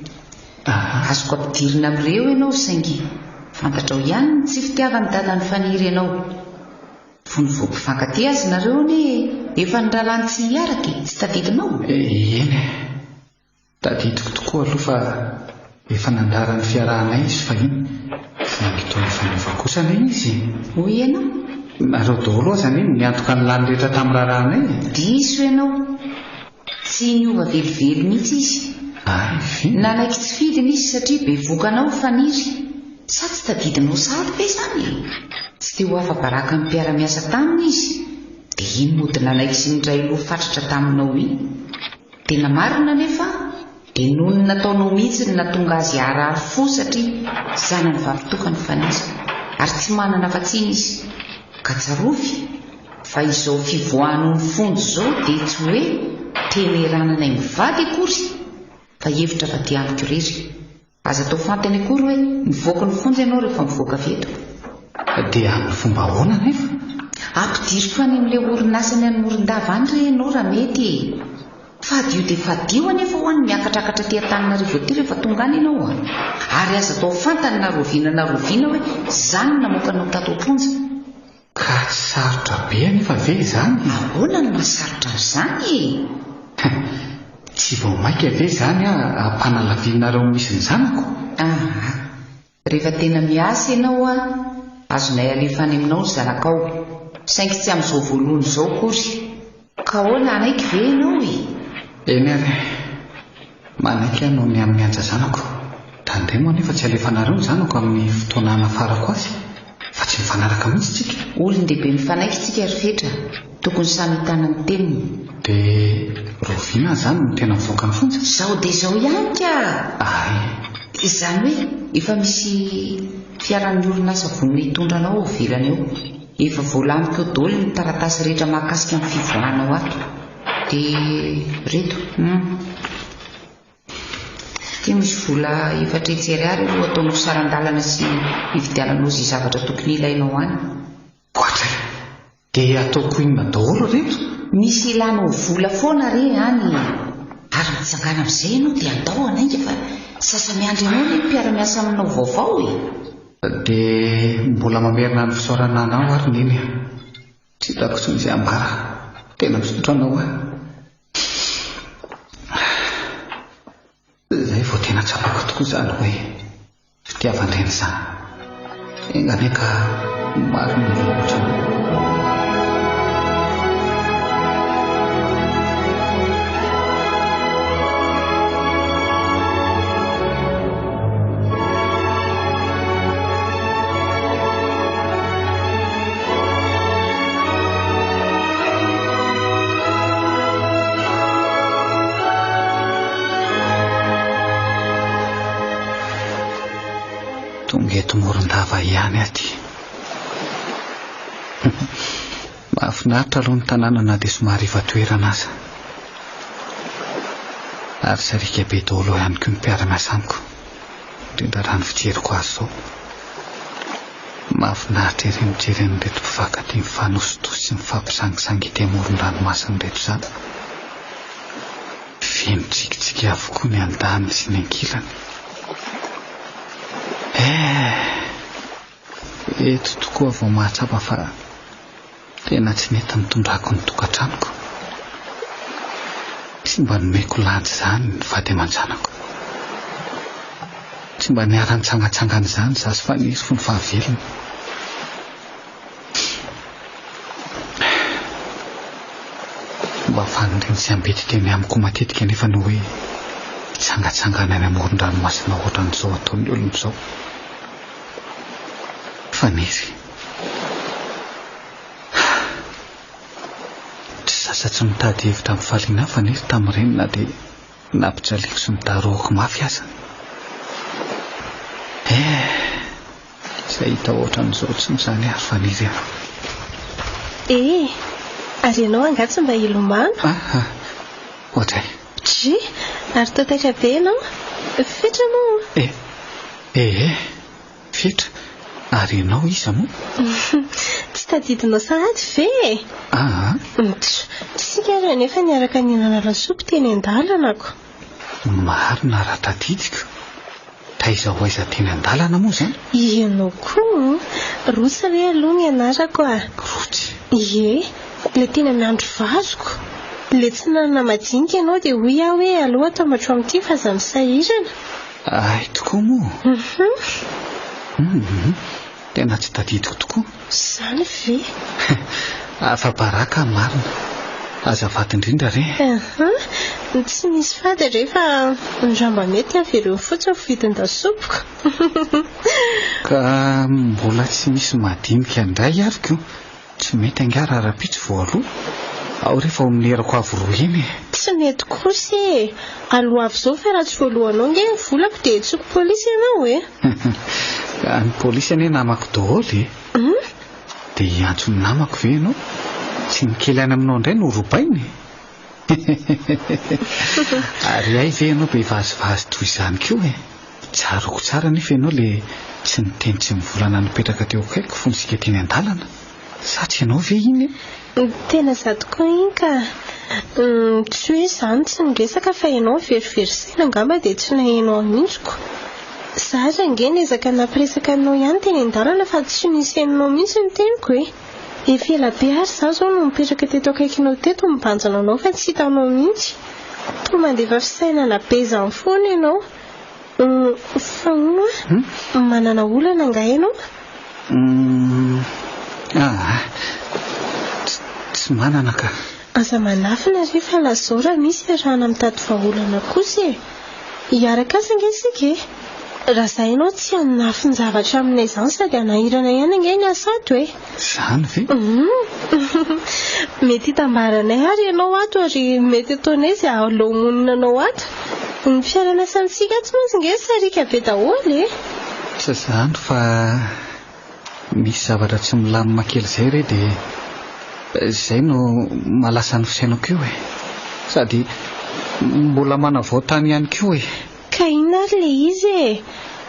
Azoko ampidirina amin'ireo ianao saingy fantatrao ihany ny tsy fitiavan'i dadan'i Faniry anao. Fony vao mpifankatia aza nareo anie efa nirahalahy tsy hiaraka e, tsy tadidinao? Eny e, tadidiko tokoa aloha fa efa nandara ny fiarahanay izy fahiny saingy toa efa niova kosa anie izy e. Hoy ianao? Nareo daholo aza anie no niantoka ny lany rehetra tamin'ny raharahanay e! Diso ianao. Tsy niova velively mihitsy izy. Hay ve? Nanaiky tsy fidiny izy satria bevoka anao Faniry. Sa tsy tadidinao sahady ve izany e? Tsy te ho afa-baraka amin'ny mpiara-miasa taminy izy, dia iny mody nanaiky sy niray loha fatratra taminao iny. Tena marina anefa dia noho ny nataonao mihitsy no nahatonga azy harary fo satria zanany vavitokana Faniry ary tsy manana afa-tsy iny izy. Ka tsarovy fa izao fivoahanao ny fonja izao dia tsy hoe tenerananay mivady akory fa hevitra avy aty amiko irery. Aza atao fantany akory hoe mivoaka ny fonja ianao rehefa mivoaka avy eto. Dia amin'ny fomba ahoana anefa? Ampidiriko any amin'ilay orinasany any Morondava any re ianao raha mety e! Fadio dia fadio anefa ho'a ny miakatrakatra aty Antananarivo aty rehefa tonga any ianao a! Ary aza atao fantany na roviana na roviana hoe izaho no namoaka anao tato am-ponja. Ka tsy sarotra be anefa ve izany? Ahoana no mahasarotra an'izany e? Tsy vao maika ve izany aho hampanalavianareo ny misy ny zanako? Aa. Rehefa tena miasa ianao an, azonay alefa any aminao ny zanakao. Saingy tsy amin'izao voalohany izao akory. Ka ahoana, hanaiky ve ianao e? Eny ary e. Manaiky aho noho ny amin'ny anja zanako. Tandremo anefa tsy alefanareo ny zanako amin'ny fotoana hanafarako azy fa tsy mifanaraka mihitsy tsika. Olon-dehibe mifanaiky tsika ry Fetra, tokony samy hitana ny teniny. Dia rahoviana aho izany no tena mivoaka ny fonja? Izao dia izao ihany ka! Ay! Izany hoe efa misy fiaran'ny orinasa vonona hitondra anao ao ivelany ao. Efa voalamiko eo daholo ny taratasy rehetra mahakasika ny fivoahanao ato. Dia reto, hum. Ity misy vola 400 ariary aloha ataonao saran-dalana sy hividiananao izay zavatra tokony ilainao any. Ohatray! Dia ataoko inona daholo ireto? Misy ilanao vola foana re any e! Ary mitsangàna amin'izay ianao dia andao hanainga fa sasa-miandry anao anie ny mpiara-miasa aminao vaovao e! Dia mbola mamerina ny fisaorana anao ary Neny a! Tsy hitako intsony izay ambara. Tena misaotra anao aho. Izay vao tena tsapako tokoa izany hoe fitiavan-dreny izany. Enga anie ka maro ny olona ohatranao. Tonga eto Morondava ihany aho ity. Mahafinaritra aloha ny tanàna na dia somary iva toerana aza. Ary sariaka be daholo ihany koa ny mpiara-miasa amiko. Indrindra raha ny fijeriko azy izao. Mahafinaritra ery mijery an'ireto mpifankatia mifanositosy sy mifampisangisangy ety amoron-dranomasina ireto izany. Feno tsikitsiky avokoa ny andaniny sy ny ankilany. Eh! Eto tokoa vao mahatsapa fa tena tsy nety nitondrako ny tokantranoko. Tsy mba nomeko lanja izany ny vady aman-janako. Tsy mba niara-nitsangantsangana izany izaho sy Faniry fony fahavelony. Mba faniriany sy ambety teny amiko matetika anefa ny hoe hitsangantsangana any amoron-dranomasina ohatran'izao ataon'ny olona izao. Faniry. Tsy sasa tsy mitady hevitra hampifaliana ahy Faniry tamin'ireny na dia nampijaliako sy nodarohako mafy aza. Eh! Tsy hahita ohatran'izao intsony izany aho ry Faniry a! Eh! Ary ianao angaha tsy mba hilomano? Ah! Ohatray. Dry! Ary toa taitra be ianao? Fetra moa? Eh! Eh! Fetra, ary ianao iza moa? Tsy tadidinao sahady ve e? Ah! Tch! Isika ary anefa niaraka nihinana lasopy teny an-dalana ko. Marina raha tadidiko. Taiza ho aiza teny an-dalana moa izany? Ianao koa? Rotsy re aloha ny anarako a! Rotsy? Ie, ilay teny amin'ny andro vazoko. Ilay tsy nanana madinika ianao dia hoy aho hoe aleo atambatro amin'ity fa aza misahirana. Hay tokoa moa? Hum. Hum. Tena tsy tadidiko tokoa. Izany ve? Afa-baraka marina. Azafady indrindra re. Aha, tsy misy fady re fa raha mba mety avereno fotsiny ny vidin-dasopiko. Ka mbola tsy misy madinika indray ary ko. Tsy mety angaha raha rahampitso vao aloa? Ao re fa hononerako avo roa heny e! Tsy mety kosa e! Aloavy izao fa raha tsy voaloanao ange ny volako dia hentsoiko polisy ianao e! Ka ny polisy anie namako daholo e! Hum? Dia hiantso ny namako ve ianao? Tsy ny kely any aminao indray no robaina e! Ary hay ve ianao be vazivazy toy izany koa e! Tsaroako tsara anefa ianao ilay tsy niteny tsy nivolana nipetraka teo akaikiko fony isika teny an-dalana. Sa tsy ianao ve iny e? Tena izaho tokoa iny ka. Tsy hoe izaho no tsy niresaka fa ianao verivery saina angamba dia tsy naheno ahy mihitsy ko. Izaho aza ange niezaka nampiresaka anao ihany teny an-dalana fa tsy nisy henonao mihitsy ny teniko e. Efa ela be ary izaho izao no nipetraka teto akaikinao teto mibanjina anao fa tsy hitanao mihitsy. Toa mandefa fisainana be izany foana ianao. Fa hono hoa, manana olana angaha ianao? Aa, tsy manana ka. Aza manafina re fa lazao raha misy iarahana mitady vahaolana kosa e! Hiaraka asa ange isika e! Raha za ianao tsy hanafin-javatra aminay izany sady hanahirana ihany ange ny asa ato e! Izany ve? Humm! Mety hitambaranay ary ianao ato ary mety ataonay izay hahaleo monina anao ato. Ny mpiara-miasa amintsika ato mantsy ange sariaka be daholo e! Tsy izany fa misy zavatra tsy milamina kely izay re dia izay no mahalasa ny fisainako io e! Sady mbola manavao tany ihany koa e! Ka inona ary ilay izy e?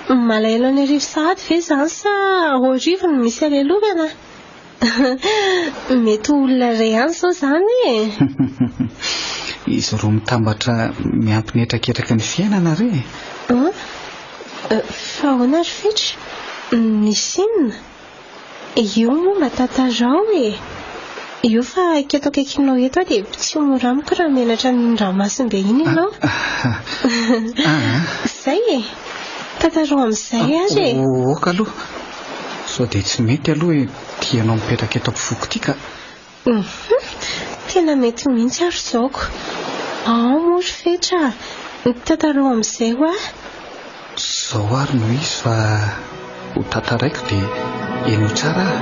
Malahelo an'Iarivo sahady ve izany sa Roarivo no misy alelovana? Mety ho olona iray ihany izao izany e! Izy roa mitambatra miampy ny hetraketraky ny fiainana re e! An? Fa ahoana ry Fetra? Misy inona? Io moa mba tantarao e! Io fa eto akaikinao eto aho dia tsy ho mora amiko raha menatra an'iny ranomasimbe iny ianao. Izay e! Tantarao amin'izay ary e! Ok aloha. Sao dia tsy mety aloha ity ianao mipetraka eto am-pofoko ity ka. Hum, tena mety mihitsy ary izao ko. Ao moa ry Fetra a! Tantarao amin'izay hoa. Izao ary no izy fa ho tantaraiko dia henoy tsara a!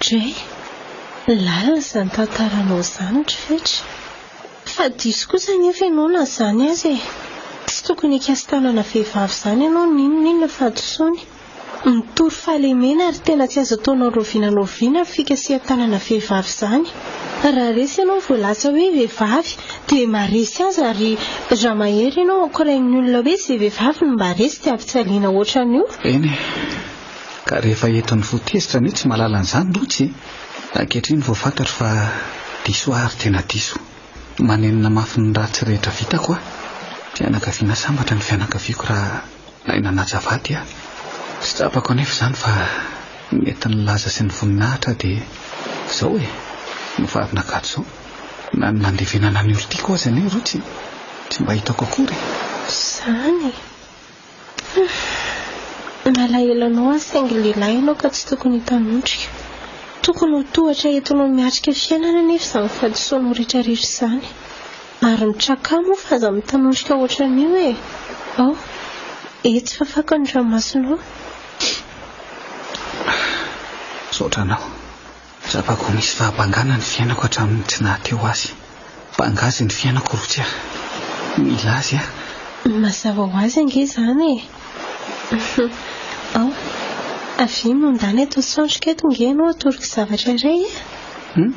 André, lalina izany tantaranao izany ry Fetra. Fa diso kosa anefa ianao na izany aza e. Tsy tokony hikasi-tanana vehivavy izany ianao n'inon'inona fahadisoany. Mitory fahalemena ary tena tsy azo atao na rahoviana na oviana ny fikasihan-tanana vehivavy izany. Raha resy ianao voalaza hoe vehivavy dia maharesy azy ary raha mahery ianao ankorain'ny olona hoe izay vehivavy no mba resy dia ampijaliana ohatran'io. Eny e! Ka rehefa entin'ny fo tezitra anie tsy mahalala an'izany rotsy e! Ankehitriny vao fantatro fa diso aho ary tena diso. Manenina mafy ny ratsy rehetra vitako aho. Fianakaviana sambatra ny fianakaviako raha Nahay nanaja vady aho. Tsy tsapako anefa izany fa nety ny laza sy ny voninahitra dia izao e, novarina akato izao. Na ny nandevenana ny olon-tiako aza anie Rotsy tsy mba hitako akory e. Izany e. Humm. Malahelo anao aho saingy lehilahy ianao ka tsy tokony hitanondrika. Tokony ho tohatra entinao miatrika fiainana anefa izany fahadisoanao rehetrarehetra izany. Ary mitraka moa fa aza mitanondrika ohatran'io e! Ao, etsy fafako ny ranomasonao. Misaotra anao. Tsapako ho misy fahabangana ny fiainako hatramin'ny tsy naha-teo azy. Banga azy ny fiainako Rotsy a! Mila azy aho. Mazava ho azy ange izany e! Ao, avia mondana eto an-tsandriko eto nge ianao atoroko zavatra iray e! Hum?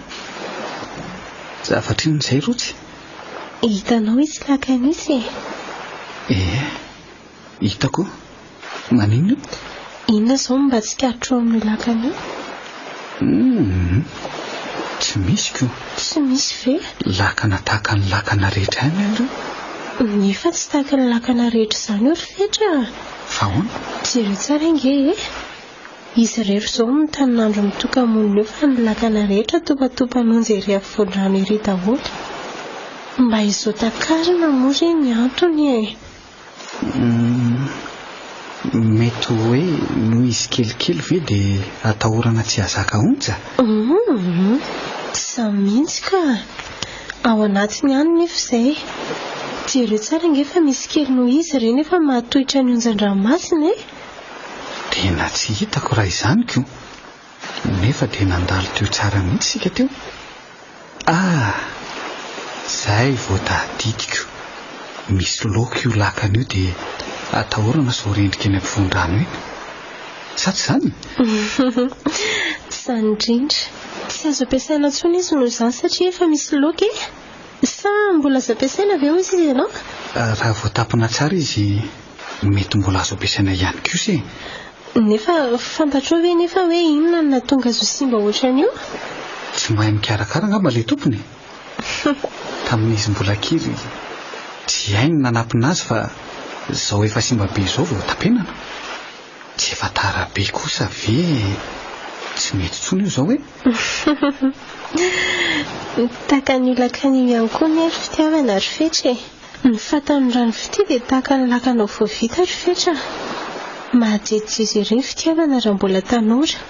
Zavatra inona izay Rotsy? Hitanao itsy lakana itsy e? Ee, hitako. Maninona io? Inona izao no mba tsikaritrao amin'io lakana io? Hum. Tsy misy ko. Tsy misy ve? Lakana tahaka ny lakana rehetra ihany aloha. Nefa tsy tahaka ny lakana rehetra izany io ry Fetra a! Fa ahoana? Jereo tsara ange e! Izy irery izao no mitanin'andro mitoka-monina eo fa ny lakana rehetra topatopan'onja ery afovoan-drano ery daholo. Mba izao takarina moa re ny antony e! Humm. Mety hoe noho izy kelikely ve dia atahorana tsy hahazaka onja? Humm. Tsy izany mihitsy ka! Ao anatiny ihany nefa izay. Jereo tsara ange fa misy kely noho izy ireny efa mahatohitra ny onjan-dranomasina e! Tena tsy hitako raha izany ko! Nefa dia nandalo teo tsara mihitsy isika teo. Ah! Zay vao tadidiko. Misy laoka io lakana io dia atahorana sao rendrika eny ampovoan-drano eny. Sa tsy izany? Izany indrindra. Tsy azo ampiasaina intsony izy noho izany satria efa misy laoka e! Sa mbola azo ampiasaina ve hoy izy ianao? Raha voatapina tsara izy mety mbola azo ampiasaina ihany kosa e! Nefa fantatrao ve nefa hoe inona no nahatonga azy ho simba ohatran'io? Tsy mahay mikarakara angamba ilay tompony e! Tamin'izy mbola kely tsy hainy ny nanampina azy fa izao efa simba be izao vao tapenana. Tsy efa tara be kosa ve tsy mety intsony io izao e? Tahaka an'io lakana io ihany koa anie ry fitiavana ry Fetra e! Ny fahatanorany fitia dia tahaka ny lakana vao vita ry Fetra a! Mahajejojejo ery ny fitiavana raha mbola tanora.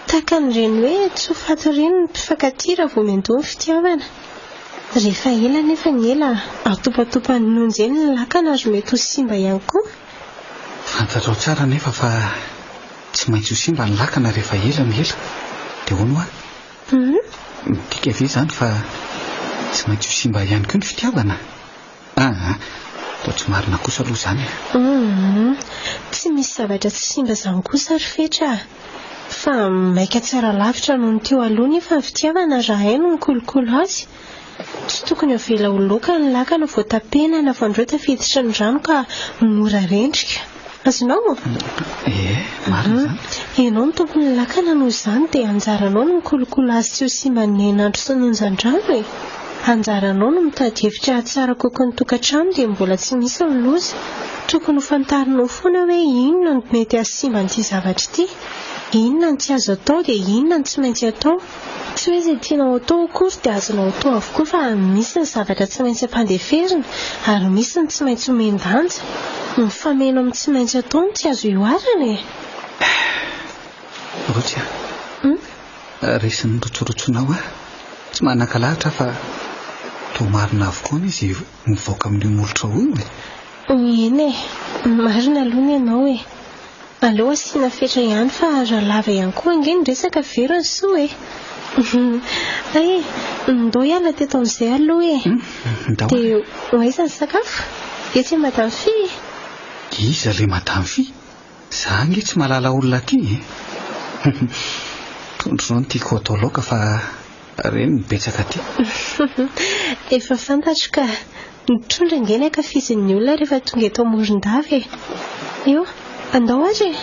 Tahaka an'ireny hoe tsy ho faty ireny ny mpifankatia raha vao miandoha ny fitiavana. Rehefa ela anefa ny ela, atopatopan'ny onja eny ny lakana ary mety ho simba ihany koa. Fantatrao tsara anefa fa tsy maintsy ho simba ny lakana rehefa ela ny ela. Dia hono hoa? Midika ve izany fa tsy maintsy ho simba ihany koa ny fitiavana? Aa, toa tsy marina kosa aloha izany e. Humm, tsy misy zavatra tsy simba izany kosa ry Fetra a! Fa maika tsara lavitra noho ny teo aloha nefa ny fitiavana raha hay no mikolokolo azy. Tsy tokony avela ho loaka ny lakana vao tapenana fa ndreo tafiditry ny rano ka mora rendrika. Azonao? Ee, marina izany. Ianao no tompon'ny lakana noho izany dia anjaranao no mikolokolo azy tsy ho simban'ny hainandro sy ny onjan-drano e! Anjaranao no mitady hevitra hahatsara kokoa ny tokantrano dia mbola tsy misy ny loza. Tokony ho fantarinao foana hoe inona no mety hahasimba an'ity zavatra ity. Inona no tsy azo atao dia inona no tsy maintsy atao. Tsy hoe izay tianao atao akory dia azonao atao avokoa fa misy ny zavatra tsy maintsy ampandeferina ary misy ny tsy maintsy omen-danja. Mifameno amin'ny tsy maintsy atao ny tsy azo ihoarana e! Rotsy a! Resin'ny rotsorotsonao aho. Tsy manan-kalahatra aho fa toa marina avokoa anie izay mivoaka amin'io molotrao io e! Eny e! Marina aloha ny anao e! Aleo asiana fetra ihany fa raha lava ihany koa ange ny resaka very ny soa e! Hay e! Ndao hiala teto amin'izay aloha e! Dia ho aiza ny sakafo? Etsy amin'i Madame Fy e! Iza ilay Madame Fy? Za ange tsy mahalala olona aty e! Trondro izao no tiako atao laoka fa ireny no betsaka aty. Efa fantatro ka! Ny trondro ange ny ankafizin'ny olona rehefa tonga eto Morondava e! Io, andao ary e!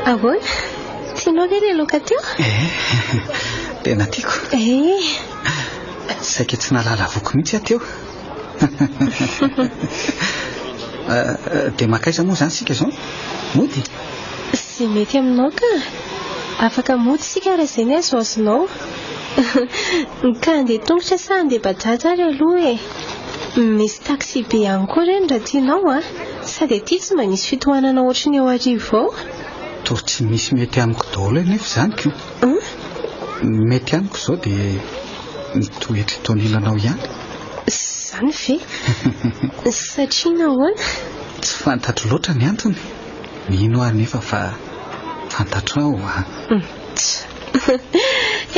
Ahoana? Tianao ve ilay laoka teo? Eh, tena tiako. Eh. Saika tsy nahalala voky mihitsy aho teo. Eh, dia mankaiza moa izany isika izao? Mody? Izay mety aminao ka. Afaka mody isika raha izay ny azoazonao. Ka handeha tongotra sa handeha bajaj ary aloha e? Misy taxi be ihany koa ireny raha tianao a! Sady aty tsy mba misy fitohanana ohatry ny ao Arivo ao. Toa tsy misy mety amiko daholo anefa izany ko. Ny mety amiko izao dia ny toetra eto anilanao ihany. Izany ve? Satria nahoana? Tsy fantatro loatra ny antony. Mino aho anefa fa fantatrao a.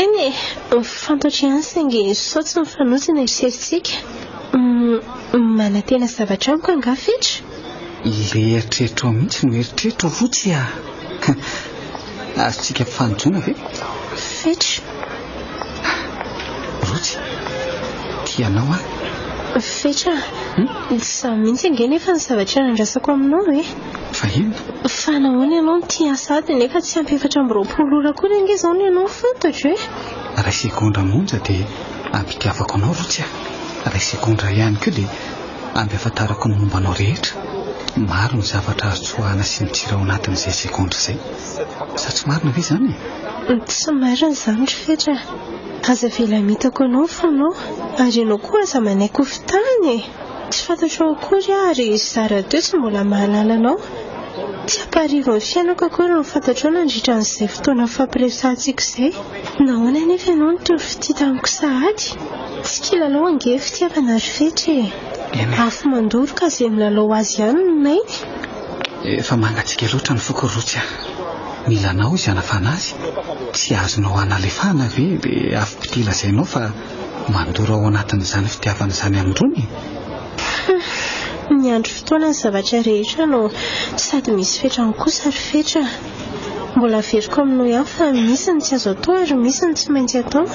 Eny e, fantatro ihany saingy sao tsy mifanojo ny eritreritsika. Manantena zavatra amiko angaha Fetra? Ilay eritreritrao mihitsy no eritreritro Rotsy a! Azontsika ampifanojoana ve? Fetra. Rotsy, tia anao aho. Fetra, tsy izany mihitsy ange nefa ny zavatra nandrasako aminao e! Fa inona? Fa nahoana ianao no tia ahy sahady nefa tsy ampy 24 ora akory ange izao ny anao no fantatro e! Iray segondra monja dia ampitiavako anao Rotsy a! Iray segondra ihany koa dia amby ahafantarako ny momba anao rehetra. Maro ny zavatra azo tsoahana sy mitsiry ao anatin'izay segondra izay. Sa tsy marina ve izany e? Tsy marina izany ry Fetra a! Aza avela hamitako anao ny fonao, ary ianao koa aza manaiky ho fitahana e! Tsy fantatrao akory aho ary izaho rahateo tsy mbola mahalala anao. Tsy hampaharivo ny fiainako akory ny fantatrao nandritra an'izay fotoana nifampiresahantsika izay. Nahoana anefa ianao no tory fitia tamiko sahady? Tsy kilalao ange ny fitiavana ry Fetra e! Afo mandoro ka izay milalao azy ihany no mainy. Efa mangatsiaka loatra ny foko Rotsy a! Mila anao izy hanafana azy. Tsy azonao hanalefahana ve ilay afom-pitia lazainao fa mandoro ao anatin'izany fitiavana izany anindroany e? Humm! Miandry fotoana ny zavatra rehetra no sady misy fetrany kosa ry Fetra a! Mbola averiko aminao ihany fa misy ny tsy azo atao ary misy ny tsy maintsy atao.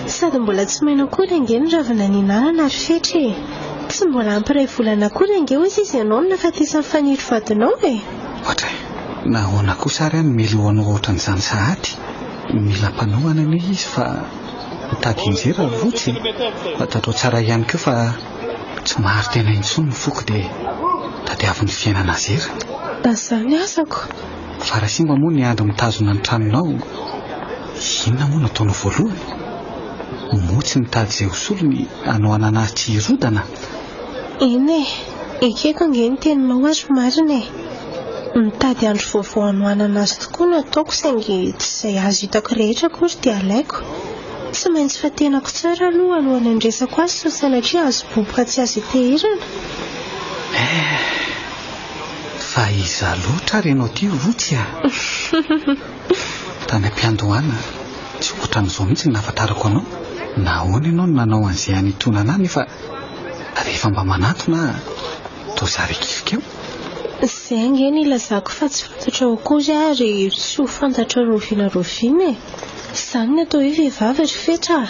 Sady mbola tsy maina akory ange ny ravina nihinanana ry Fetra e! Tsy mbola ampy iray volana akory ange hozy izy ianao no nahafatesan'i Faniry vadinao e! Ohatra e! Nahoana kosa ary aho no melohanao ohatran'izany sahady? Mila mpanohana anie izy fa mitady hianjera ry Rotsy e! Fantatrao tsara ihany koa fa tsy mahary tena intsony ny foko dia tadiavin'ny fiainana zera. Izany asako. Fa raha simba moa ny andry mitazona ny tranonao, inona moa no ataonao voalohany? Moa tsy mitady izay ho solony hanohanana azy tsy hirodana? Eny e, ekeko ange ny teninao ary marina e. Mitady andro vaovao hanohanana azy tokoa no ataoko saingy tsy izay azo hitako rehetra akory dia alaiko. Tsy maintsy fantenako tsara aloha alohan'ny handresako azy sao sanatria azo boboka tsy azo iteherana. Eh! Fa iza loatra ary ianao ity Rotsy a? Tany am-piandohana, tsy ohatran'izao mihitsy ny nahafantarako anao. Nahoana ianao no nanao an'izay hanintonana ahy nefa rehefa mba manatona aho toa zary akifika eo? Izay ange no ilazako fa tsy fantatrao akory aho ary tsy ho fantatrao rahoviana rahoviana e! Izany ny atao hoe vehivavy ry Fetra a!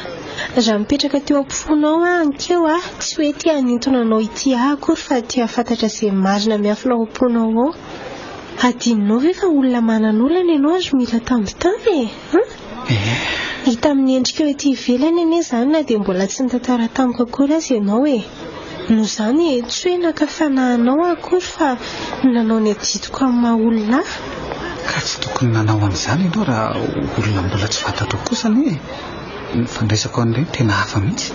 Raha mipetraka teo am-pofoanao aho ankeo a, tsy hoe te hanintona anao hitia ahy akory fa te hahafantatra izay marina miafina ao am-ponao ao. Hadinonao ve fa olona manan'olana ianao ary mila tambitamby e? An? Hita amin'ny endrikao ety ivelany anie izany na dia mbola tsy nitantara tamiko akory aza ianao e! Noho izany, tsy hoe naka fanahy anao aho akory fa nanao ny adidiko amin'ny maha olona ahy. Ka tsy tokony nanao an'izany ianao raha olona mbola tsy fantatrao kosa anie e! Ny fandraisako an'ireny tena hafa mihitsy.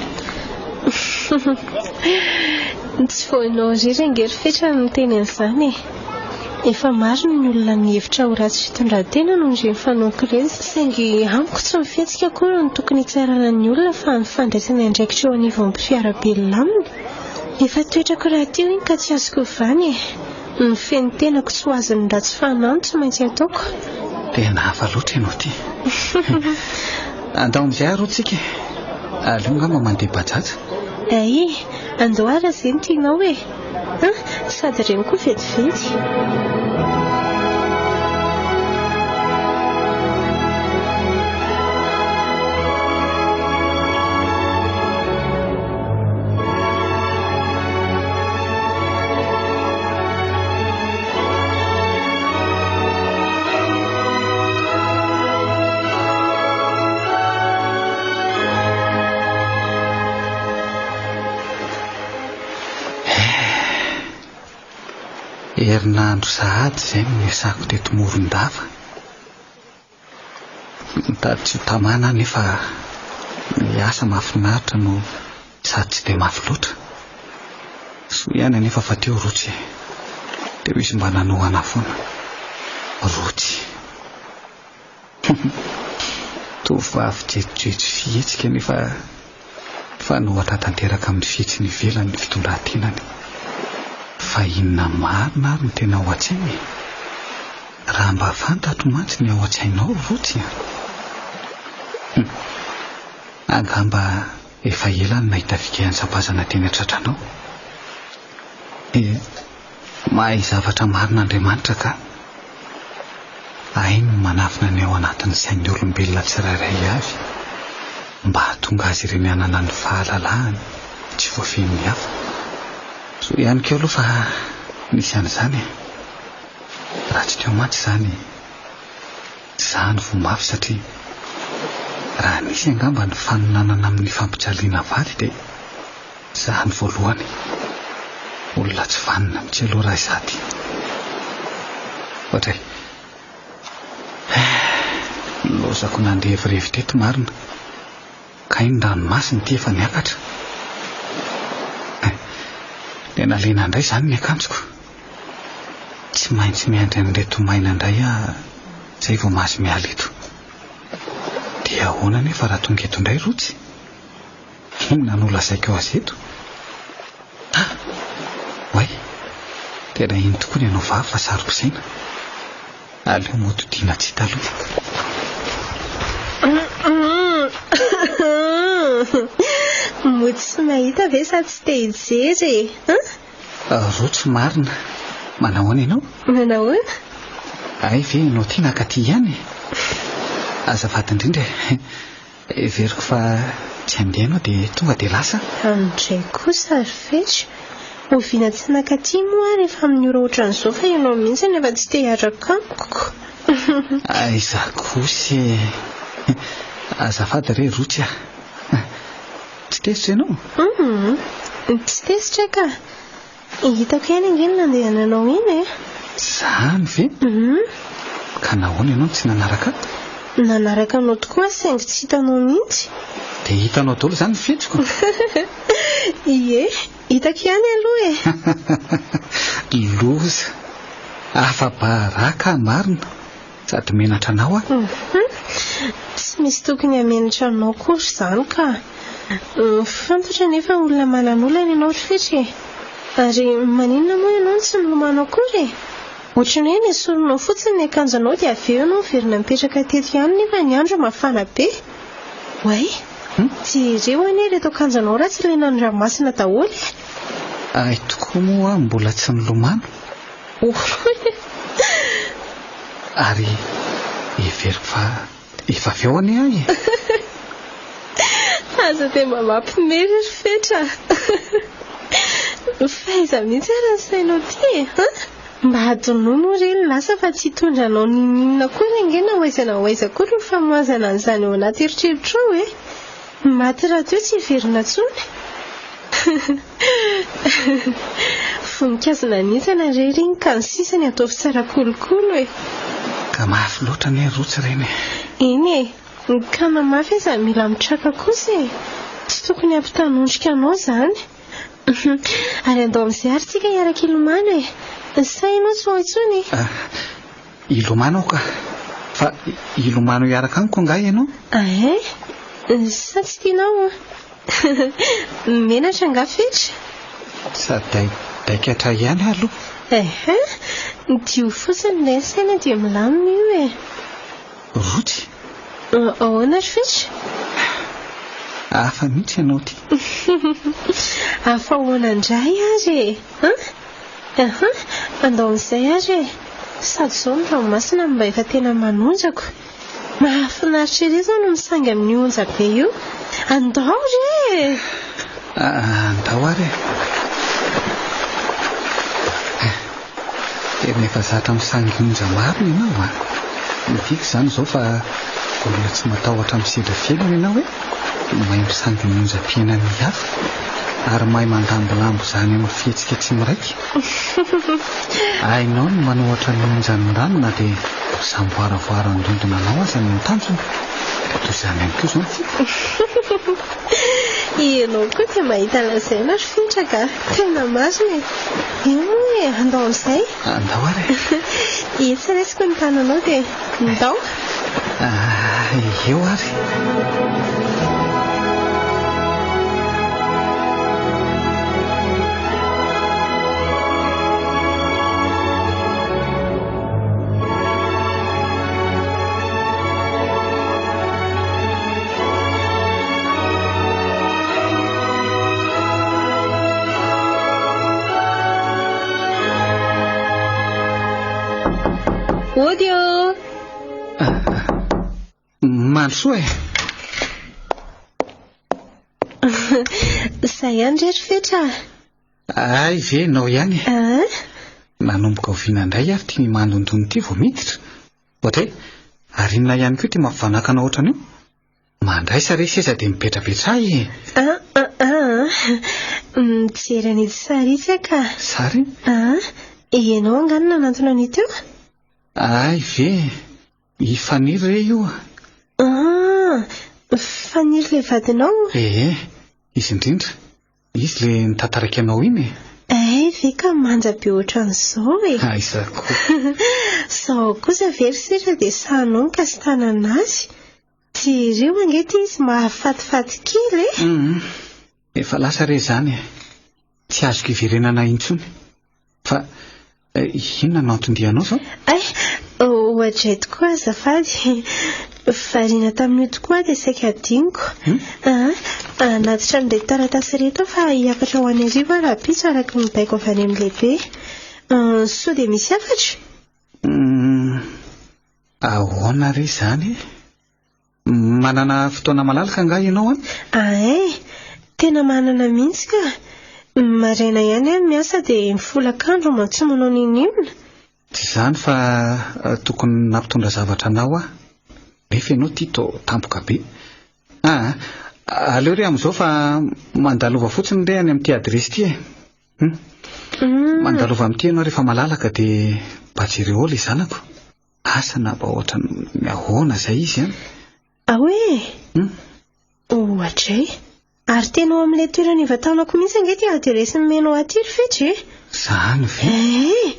Tsy vao ianao irery ange ry Fetra no niteny an'izany e! Efa maro ny olona mihevitra ho ratsy fitondran-tena noho ireny fanaoko ireny, saingy amiko tsy ny fihetsika akory no tokony hitsarana ny olona fa ny fandraisany andraikitra eo anivon'ny mpiara-belona aminy. Efa toetrako rahateo iny ka tsy azoko ovana e! Mifehy ny tenako tsy ho azon'ny ratsy fanahy no tsy maintsy ataoko. Tena hafa loatra ianao ity. Andao amin'izay ary hoy tsika e! Aleo angamba mandeha bajaj. Ay! Andao ary raha izay no tianao e! An! Sady ireny koa vetivety. Eh! Herinandro sahady izay no niasako teto Morondava. Mitady tsy ho tamana aho nefa ny asa mahafinaritra no sady tsy dia mafy loatra. Soa ihany anefa fa teo Rotsy e. Teo izy mba nanohana ahy foana. Rotsy. Tovovavy jejojejo fihetsika nefa fanohatra tanteraka amin'ny fihetsiny ivelany ny fitondran-tenany. Fa inona marina ary no tena ao an-tsainy e? Raha mba fantatro mantsy ny ao an-tsainao ry Rotsy a! Hum. Angamba efa ela no nahita fika antsapazana teny an-tratranao. Ie, mahay zavatra marina Andriamanitra ka. Hainy ny manafina ny ao anatin'ny sain'ny olombelona tsirairay avy mba hahatonga azy ireny hanana ny fahalalahany tsy voafehin'ny hafa. Soa ihany koa aloha fa nisy an'izany e. Raha tsy teo mantsy izany, izaho no voa mafy satria raha nisy angamba ny faninanana amin'ny fampijaliana vady dia izaho no voalohany. Olona tsy vanona mihitsy aloha raha izaho ity. Ohatray. Lozako nandrevirevy teto marina. Kay ny ranomasina ity efa niakatra. Tena lena indray izany ny akanjoko. Tsy maintsy miandry an'ireto maina indray aho izay vao mahazo miala eto. Dia ahoana anefa raha tonga eto indray Rotsy? Inona no lazaiko azy eto? Ah! Oay! Tena iny tokoa ny anao vavy fa saro-pisaina. Aleo mody tiana tsy hita aloha. Mody tsy mahita ve sa tsy te hijery e? Hein? Rotsy marina. Manahoana ianao? Manahoana? Hay ve ianao ity nakaty ihany e? Azafady indrindra e. Heveriko fa tsy handeha ianao dia tonga dia lasa. Andray kosa ry Fetra, oviana tsy nankaty moa aho rehefa amin'ny ora ohatran'izao fa ianao mihitsy no efa tsy te hiaraka amiko. Aiza kosa e! Azafady re Rotsy a! Tsy tezitra ianao? Hum, tsy tezitra ka! Hitako ihany ange ny nandehananao iny e! Izany ve? Hum. Ka nahoana ianao no tsy nanaraka ahy? Nanaraka anao tokoa aho saingy tsy hitanao mihitsy. Dia hitanao daholo izany ny fihetsiko? Ie, hitako ihany aloha e! Loza! Afa-baraka aho marina! Sady menatra anao aho. Hum, tsy misy tokony hamenatra anao akory izany ka. Fantatra anefa olona manan'olana ianao ry Fetra e. Ary maninona moa ianao no tsy milomano akory e? Ohatran'ny hoe nesorinao fotsiny ny akanjonao dia avy eo ianao niverina nipetraka teto ihany nefa ny andro mafana be. Oay, jereo anie ireto akanjonao raha tsy lenan'ny ranomasina daholo e. Hay tokoa moa aho mbola tsy nilomano. Ary heveriko fa efa avy ao anie aho e! Aza dia mba mampiomehy ry Fetra a! Fa aiza mihitsy ary ny sainao ity e? An? Mba adinoy moa re ny lasa fa tsy hitondra anao n'inon'inona akory ange na ho aiza na ho aiza akory ny famohazana an'izany ao anaty eritreritrao e! Maty rahateo tsy hiverina intsony. Voninkazo nanitsana re ireny ka ny sisany ataovy tsara kolokolo e. Ka mafy loatra anie rotsy ireny e. Eny e, ka na mafy aza mila mitraka kosa e. Tsy tokony hampitanondrika anao izany. Ary andao amin'izay ary tsika hiaraka hilomano e. Sa ianao tsy ho ao intsony? Hilomano aho ka. Fa hilomano hiaraka amiko angaha ianao? Ahay, sa tsy tianao? Menatra angaha Fetra? Sady daikatra ihany aloha. Ehe, diovy fotsiny ilay saina dia milamina io e. Rotsy? Ahoana ry Fetra? Hafa mihitsy ianao ity. Hafa ahoana indray ary e? An? Aha, andao amin'izay ary e. Sady izao ny ranomasina no mba efa tena manonjako. Mahafinaritra ery izao no misangy amin'io onja be io. Andao re e! Andao ary e! Tena efa zatra misangy onja marina ianao an! Midika izany izao fa olona tsy matahotra misedra fiainana ianao e! Mahay misangy ny onjam-piainan'ny hafa ary mahay mandambolambo izany amin'ny fihetsika tsy miraika. Hainao ny manohatra ny onjan'ny rano na dia misamboaravoara handondona anao aza ny tanjona. Toy izany ihany koa izao ny foko. Ianao koa dia mahita lazaina ry Fetra ka! Tena marina e! Eo moa e! Andao amin'izay! Andao ary e! Etsy raisiko ny tananao dia ndao! Eo ary! Ody ô! Mandrosoa e! Izay ihany re ry Fetra a! Hay ve ianao ihany e! Nanomboka oviana indray ary ity mandondona ity vao miditra? Ohatray, ary inona ihany koa ity mampivanàka anao ohatran'io? Mandraisa re seza dia mipetrapetraha e! Ah ah ah! Mijery an'itsy sary itsy aho ka! Sary? Ah, ianao angaha no nanantona an'io teo? Hay ve! I Faniry re io a! Ah! Faniry ilay vadinao? Ee, izy indrindra. Izy ilay nitantaraiko anao iny e! Hay ve ka manja be ohatran'izao e! Aiza koa! Izao kosa ve ry sera dia sahinao mikasi-tanana azy? Jereo ange ity izy mahafatifaty kely e! Hum, efa lasa re izany e! Tsy azoko iverenana intsony. Fa inona no anton-dianao izao? Hay, ohatray tokoa azafady. Variana tamin'io tokoa aho dia saika hadinoko. Ah, hanatitra an'ireto taratasy ireto aho fa hiakatra ho any Arivo aho rahampitso araka ny baiko avy any amin'ny lehibe. Sao dia misy hafatra? Hum, ahoana re izany e? Manana fotoana malalaka angaha ianao an? Ahay, tena manana mihitsy ka. Maraina ihany aho miasa dia mifolakandro mba tsy manao n'inon'inona. Tsy izany fa tokony nampitondra zavatra anao aho. Nefa ianao ity toa tampoka be. Aa, aleo re amin'izao fa mandalova fotsiny re any amin'ity adiresy ity e. Hum. Mandalova amin'ity ianao rehefa malalaka dia mba jereo ao ilay zanako. Asa na mba ohatran'ny ahoana izay izy an? Ao e! Ohatray. Ary tena ao amin'ilay toerana ivantanako mihitsy ange ity adiresy nomenao ahy ity ry Fetra e! Izany ve? Ee!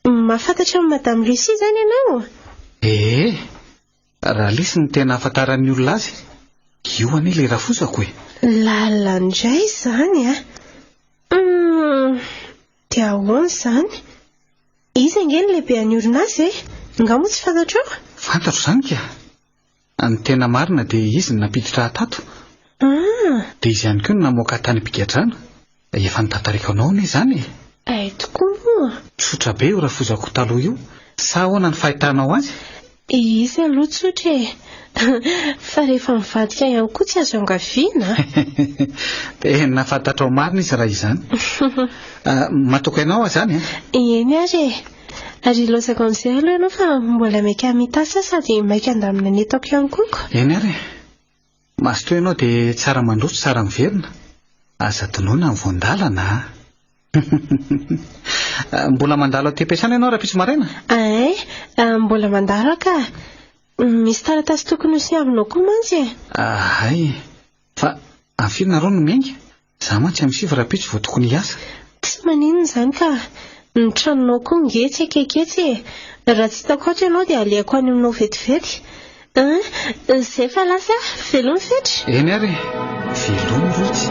Mahafantatra an'i Madame Lucie izany ianao? Ee! Ralisy no tena ahafantaran'ny olona azy. Io anie ilay rafozako e! Lalina indray izany an! Hum! Dia ahoana izany? Izy ange no lehibean'ny orinasa e! Nga moa tsy fantatrao? Fantatro izany ka! Ny tena marina dia izy no nampiditra ahy tato. Ah! Dia izy ihany koa no namoaka ahy tany am-pigadrana. Efa notantaraiko anao anie izany e! Hay tokoa moa! Tsotra be io rafozako taloha io. Sa ahoana ny fahitanao azy? Izy aloha tsotra e! Fa rehefa mivadika ihany koa tsy azo iangaviana a! Tena fantatrao marina izy raha izany. Matoky anao aho izany a! Eny ary e! Ary ilaozako amin'izay aloha ianao fa mbola maika hamita asa sady maika handamina ny entako ihany koa ko. Eny ary e! Mazotoa ianao dia tsara mandroso tsara miverina. Aza adinoina ny voan-dalana a! Mbola mandalo aty am-piasana ianao rahampitso maraina? Ay, mbola mandalo aho ka. Misy taratasy tokony hosoniavinao koa mantsy e. Hay, fa amin'ny firy nareo no miainga? Izaho mantsy amin'ny sivy rahampitso vao tokony hiasa. Tsy maninona izany ka. Ny tranonao koa nge tsy akaiky etsy e. Raha tsy hitako ato ianao dia alehako any aminao vetivety. An, izay fa lasa aho. Veloma Fetra. Eny ary e. Veloma Rotsy.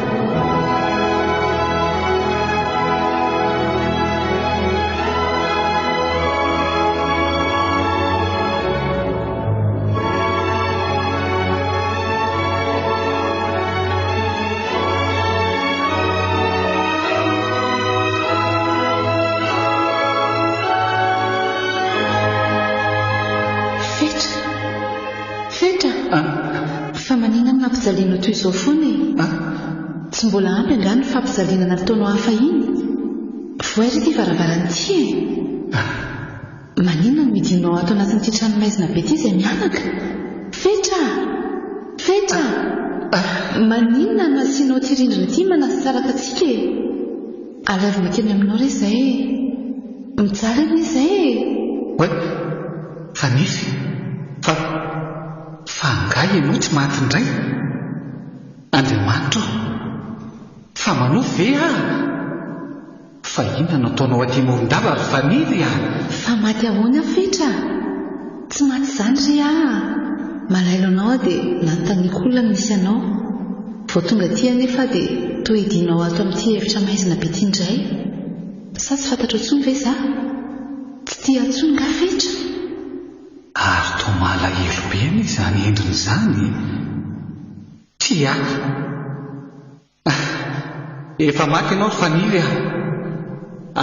Fetra! Fetra! Fa maninona no nampijalianao toy izao foana e? Tsy mbola ampy angaha ny fampijaliana nataonao hafa iny? Vohay re ity varavarana ity e! Maninona no hidinao ato anatin'ity tranomaizina be ity izay mianaka? Fetra a! Fetra a! Maninona no asianao ity rindrina ity manasaraka antsika e? Alaivo mankeny aminao re izay e! Mijaly anie izay e! Oay! Fanify! Fa, fa angaha ianao tsy maty indray? Andriamanitra ô! Fa manofy ve aho? Fa inona no ataonao aty Morondava ry Faniry a? Fa maty ahoana Fetra a? Tsy maty izany re aho a! Malaelo anao aho dia nanontaniako olona ny misy anao. Vao tonga aty anefa aho dia toa hidianao ato amin'ity efitra maizina be ity indray. Sa tsy fantatrao intsony ve izaho? Tsy tia ahy intsony nga Fetra? Ary toa malahelo be anie izany endriny izany e! Tia ahy. Efa maty ianao ry Faniry a!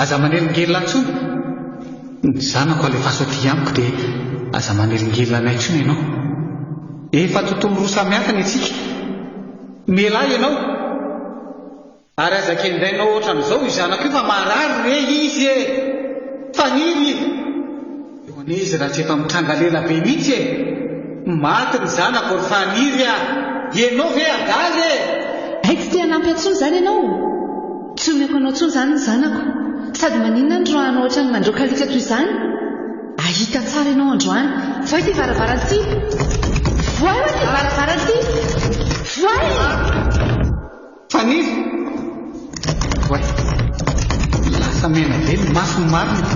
Aza manelingelina intsony! Ny zanako alefaso aty amiko dia aza manelingelina anay intsony ianao. Efa tontolo roa samihafa ny antsika. Mialà ianao. Ary aza kendainao ohatran'izao io zanako io fa marary re izy e! Faniry! Eo anie izy raha tsy efa mitranga lela be mihitsy e! Maty ny zanako ry Faniry a! Ianao ve adala e! Hay tsy te hanampy ahy intsony izany ianao? Tsy omeko anao intsony izany ny zanako. Sady maninona no roahanao ohatran'ny mandroaka alika toy izany? Hahita tsara ianao androany. Vohay ity varavarana ity! Vohay hoa ity varavarana ity! Vohay! Faniry! Oay! Lasa mena be ny masony marina.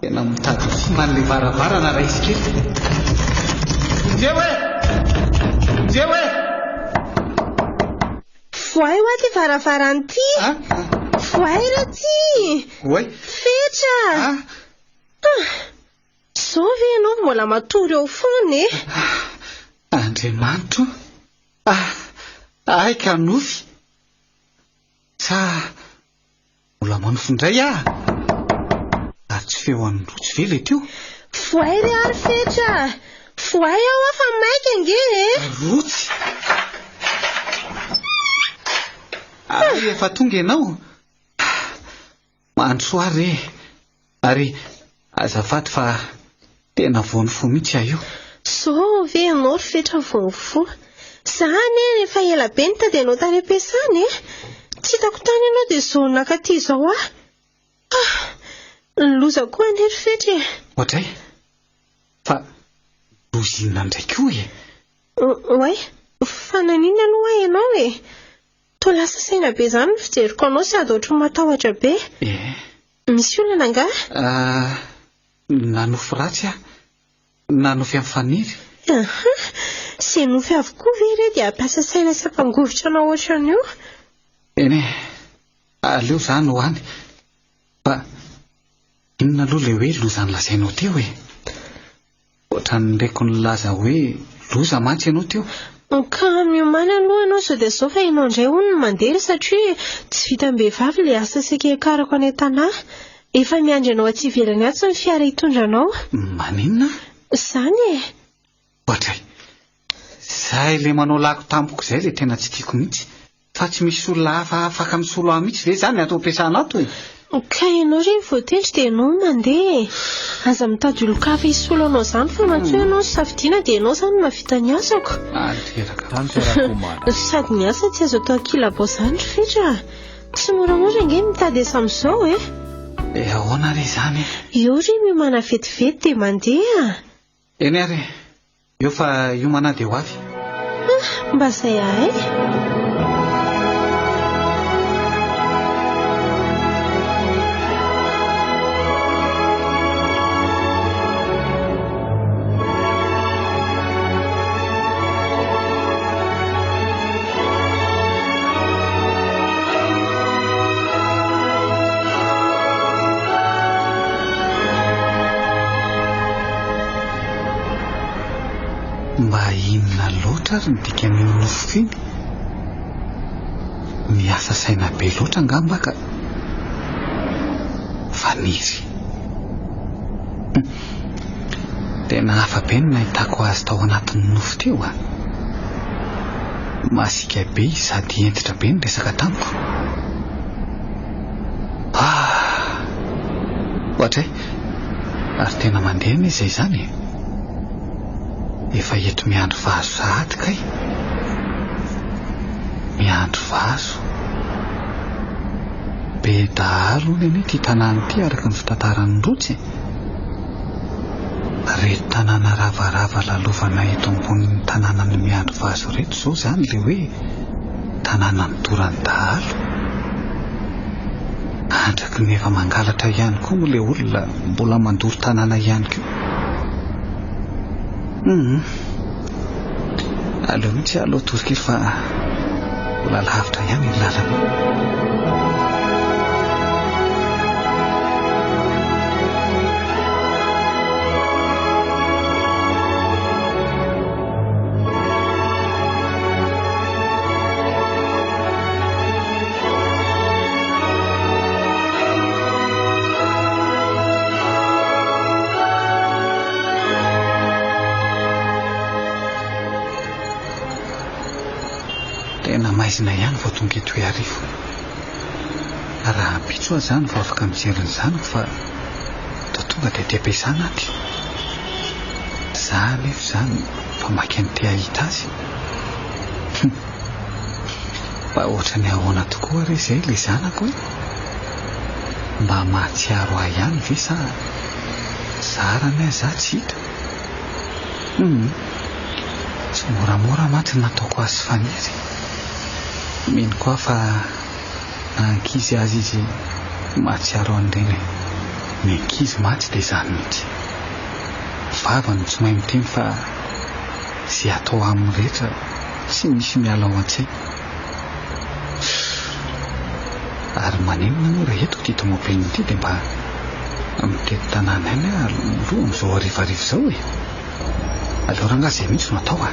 Tena mitady ho simba an'ilay varavarana raha izy kely. Vonjeo e! Vonjeo e! Vohay hoa ity varavarana ity! Vohay re ity! Oay! Fetra! Ah! Izao ve ianao mbola matory eo foana e? Andriamanitro o! Ah! Hay ka nofy! Sa mbola manofy indray aho? Ary tsy feo an'i Rotsy ve ilay teo? Voay re ary Fetra a! Voay aho aho fa maika ange e! Rotsy! Ary efa tonga ianao? Mandrosoa ary re! Ary azafady fa tena voan'ny fo mihitsy aho io. Zao ve ianao ry Fetra voan'ny fo? Za anie efa ela be nitady anao tany am-piasana e! Tsy hitako tany ianao dia izao nakaty izao aho. Ah! Loza koa anie ry Fetra e! Oadray! Fa loza inona indray koa e? Oay! Fa naninona aloha hoa ianao e? Toa lasa saina be izany ny fijeriko anao sady ohatry ny matahotra be. Eh. Misy olana angaha? Ah, nanofy ratsy aho. Nanofy an'i Faniry. Aha, izay nofy avokoa ve re dia hampiasa saina sy hampangovitra anao ohatran'io? Eny e, aleo izaho no any. Fa inona aloha ilay hoe loza nolazainao teo e? Ohatran'ny reko nilaza hoe loza mantsy ianao teo. Ka miomàna aloha ianao sao dia izao fa ianao indray hono no mandeha satria tsy vitam-behivavy ilay asa saika hiakarako any an-tanà. Efa miandry anao atsy ivelany atsy ny fiara hitondra anao. Maninona? Izany e! Oadray! Izay ilay manao lako tampoka izay ilay tena tsy tiako mihitsy. Fa tsy misy olona hafa afaka misolo ahy mihitsy ve izany ato am-piasana ato e? Ka ianao re voatendry dia ianao no mandeha e! Aza mitady olon-kafa hisolo anao izany fa matoa ianao no safidiana dia ianao izany no mahavita ny asako. Tanteraka. Sady ny asa tsy azo atao ankilabao izany ry Fetra a! Tsy moramora ange ny mitady asa amin'izao e! E ahoana re izany e? Eo re miomàna vetivety dia mandeha a! Eny ary e! Eo fa hiomana dia ho avy. Ah, mba zay ahay. Mba inona loatra ary ny dikan'iny nofiko iny? Miasa saina be loatra angamba ka. Faniry. Tena hafa be ny nahitako azy tao anatin'ny nofy teo a. Masiaka be izy sady hentitra be ny resaka tamiko. Ah! Ohatray. Ary tena mandeha anie izay izany e! Efa eto miandry vazo sahady kay! Miandry vazo. Be dahalo hono anie ity tanàna ity araka ny fitantaran'i Rotsy e! Ireto tanàna ravarava lalovana eto ambonin'ny tanànan'i Miandrivazo ireto izao izany ilay hoe tanàna nodoran'ny dahalo. Andraky ny efa mangalatra ihany koa moa ilay olona mbola mandoro tanàna ihany koa. Hum. Aleo mihitsy aloha tory kely fa mbola lavitra ihany ny lalana. Maizina ihany vao tonga eto Iarivo. Rahampitso aho izany vao afaka mijery ny zanako fa toa tonga dia aty am-piasana aty. Za anefa izany vao maika ny te hahita azy. Hum. Mba ohatran'ny ahoana tokoa re izay ilay zanako e? Mba mahatsiaro ahy ihany ve sa zarany aza za tsy hita? Hum. Tsy moramora mantsy ny nataoko azy Faniry. Mino koa aho fa na ankizy aza izy mahatsiaro an'ireny e. Ny ankizy mantsy dia izany mihitsy. Vava no tsy mahay miteny fa izay atao aminy rehetra tsy misy miala ao an-tsainy. Ary maninona moa raha entiko ity tomobilina ity dia mba mitety tanàna ihany aho aloha amin'izao harivariva izao e. Aleo rangahy izay mihitsy no atao a.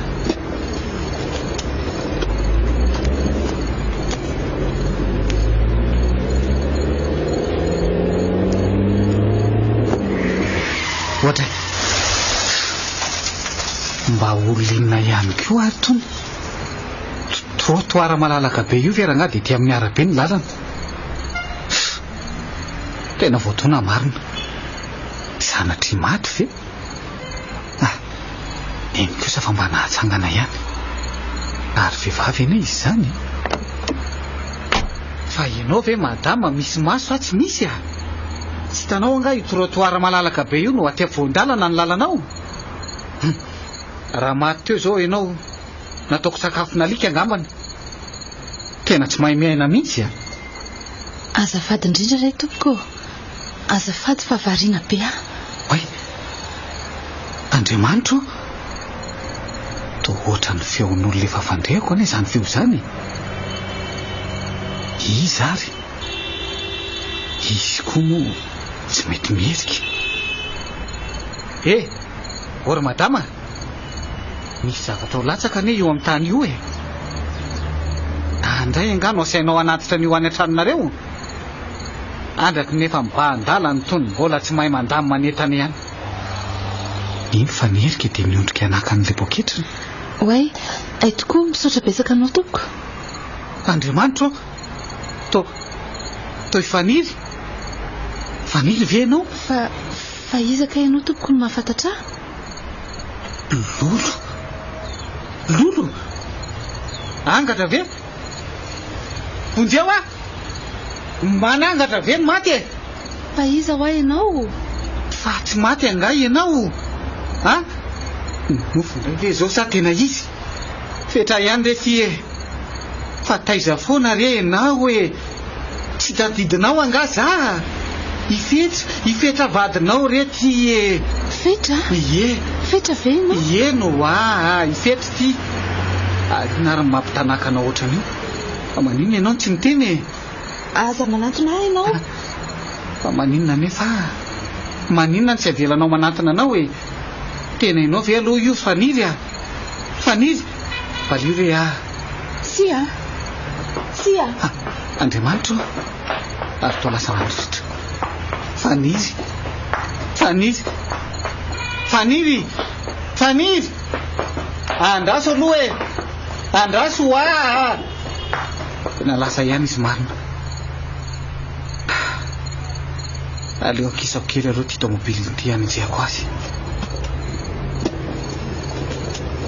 Ohatra e. Mba olona inona ihany koa ary tony? Trottoir malalaka be io ve rangahy dia ety amin'ny arabe ny lalana? Tena voadona marina. Sanatria maty ve? Ah, neny kosa fa mba nahatsangana ihany. Ary vehivavy anie izy izany e. Fa ianao ve madama misy maso sa tsy misy ah? Tsy hitanao angaha io trottoir malalaka be io no aty afovoan-dalana ny lalanao? Hum, raha maty teo izao ianao, nataoko sakafon'alika angambany. Tena tsy mahay miaina mihitsy ah. Azafady indrindra re tompoko ô! Azafady fa variana be aho. Oay! Andriamanitra ô! Toa ohatran'ny feon'olona efa fandrehako anie izany feo izany e! Iza ary? Izy koa moa tsy mety mihetsika. E! Ô ry madama! Misy zavatra ho latsaka anie io amin'ny tany io e! Any indray angaha no asainao hanatitra an'io any an-tranonareo? Andraky ny efa mibahan-dalana itony mbola tsy mahay mandamina ny entana ihany. Iny fa nierika dia niondrika naka an'ilay poketra. Oay, hay tokoa, misaotra betsaka anao tompoko. Andriamanitra ô! To, toy Faniry? Faniry ve ianao? Fa, fa iza kay ianao tompoko no mahafantatra ahy? Lolo! Lolo! Angatra ve? Vonjeo aho! Manangatra ve ny maty e? Fa iza hoa ianao? Fa tsy maty angaha ianao? A? Nofy indray ve izao sa tena izy? Fetra ihany re ty e! Fa taiza foana re ianao e? Tsy tadidinao angaha za? I Fetra, i Fetra vadinao re ty e! Fetra? Ie. Fetra ve ianao? Ie no aa, i Fetra ty. Ary inona ary no mampitanaka anao ohatran'io? Fa maninona ianao no tsy miteny e? Aza manantona ahy ianao. Fa maninona anefa? Maninona no tsy avelanao manantona anao e? Tena ianao ve aloha io Faniry a? Faniry! Valio re ah! Tsia! Tsia! Ah! Andriamanitra ô! Ary toa lasa nandositra. Faniry! Faniry! Faniry! Faniry! Andraso aloha e! Andraso ho'a! Tena lasa ihany izy marina. Aleo ankisako kely aloha ity tomobile ity hanenjehako azy.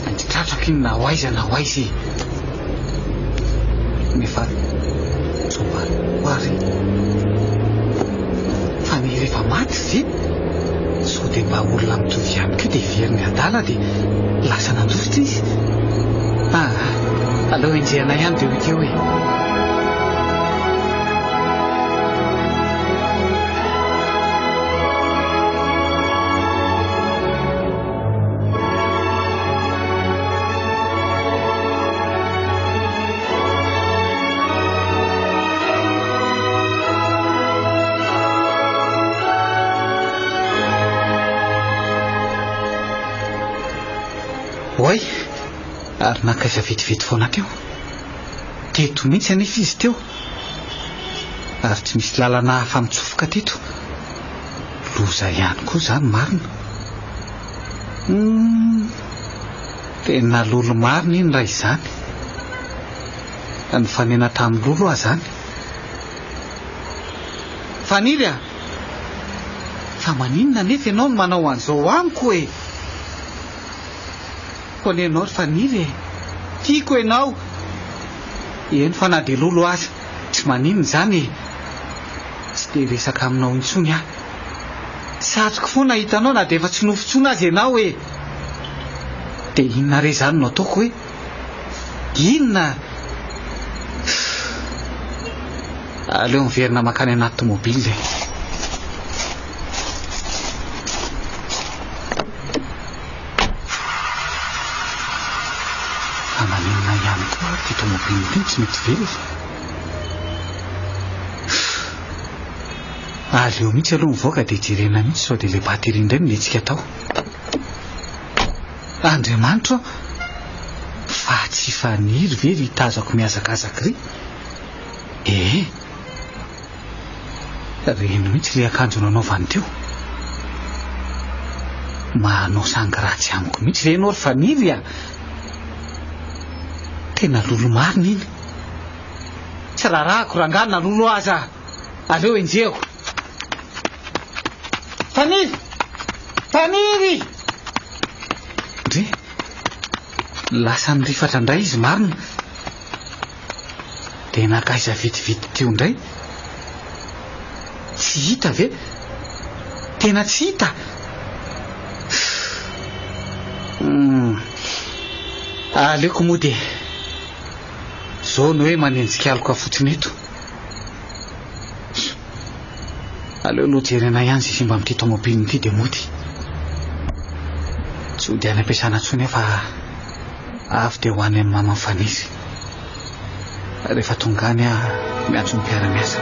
Maintsy tratrako iny na ho aiza na ho aiza e. Nefa somary ary fa ny rehefa maty ve? Sao dia mba olona mitovy ihany koa dia very ny adala dia lasa nandositra izy? Aa, aleo enjehina ihany dia ho hita eo e. Oay! Ary nankaiza vetivety foana teo? Teto mihitsy anefa izy teo. Ary tsy misy lalana hafa mitsofoka teto. Loza ihany koa izany marina. Humm! Tena lolo marina iny raha izany. Nifanena tamin'i Lolo aho izany. Faniry a! Fa maninona anefa ianao no manao an'izao amiko e? Ko anie ianao ry Faniry e! Tiako ianao! Eny fa na dia lolo aza, tsy maninona izany e! Tsy te hiresaka aminao intsony aho. Satriko foana hahita anao na dia efa tsy nofy intsony aza ianao e! Dia inona re izany no ataoko e? Inona? Aleo miverina mankany anaty tomobile e. Fa maninona ihany koa ary ity tomobile ity no tsy mety velona? Aleo mihitsy aloha mivoaka dia jerena mihitsy sao dia ilay batterie indray no nihetsika tao. Andriamanitra ô! Fa tsy faniry ve ry tazako mihazakazaka ry? Ee. Reny mihitsy ilay akanjo nanaovany teo. Manao sangy ratsy amiko mihitsy ve ianao ry Faniry a? Tena lolo marina iny. Tsy rarahako rangahy na lolo aza. Aleo enjehiko. Faniry! Faniry! Ndry! Lasa nirifatra indray izy marina. Dia nankaiza vetivety teo indray? Tsy hita ve? Tena tsy hita? Hum. Aleoko mody e. Zao no hoe manenjika aloka fotsiny eto. Aleo aloha jerena ihany izay simba amin'ity tomobile ity dia mody. Tsy hody any am-piasana intsony aho fa avy dia ho any amin'ny maman'i Faniry. Rehefa tonga any aho miantso ny mpiara-miasa.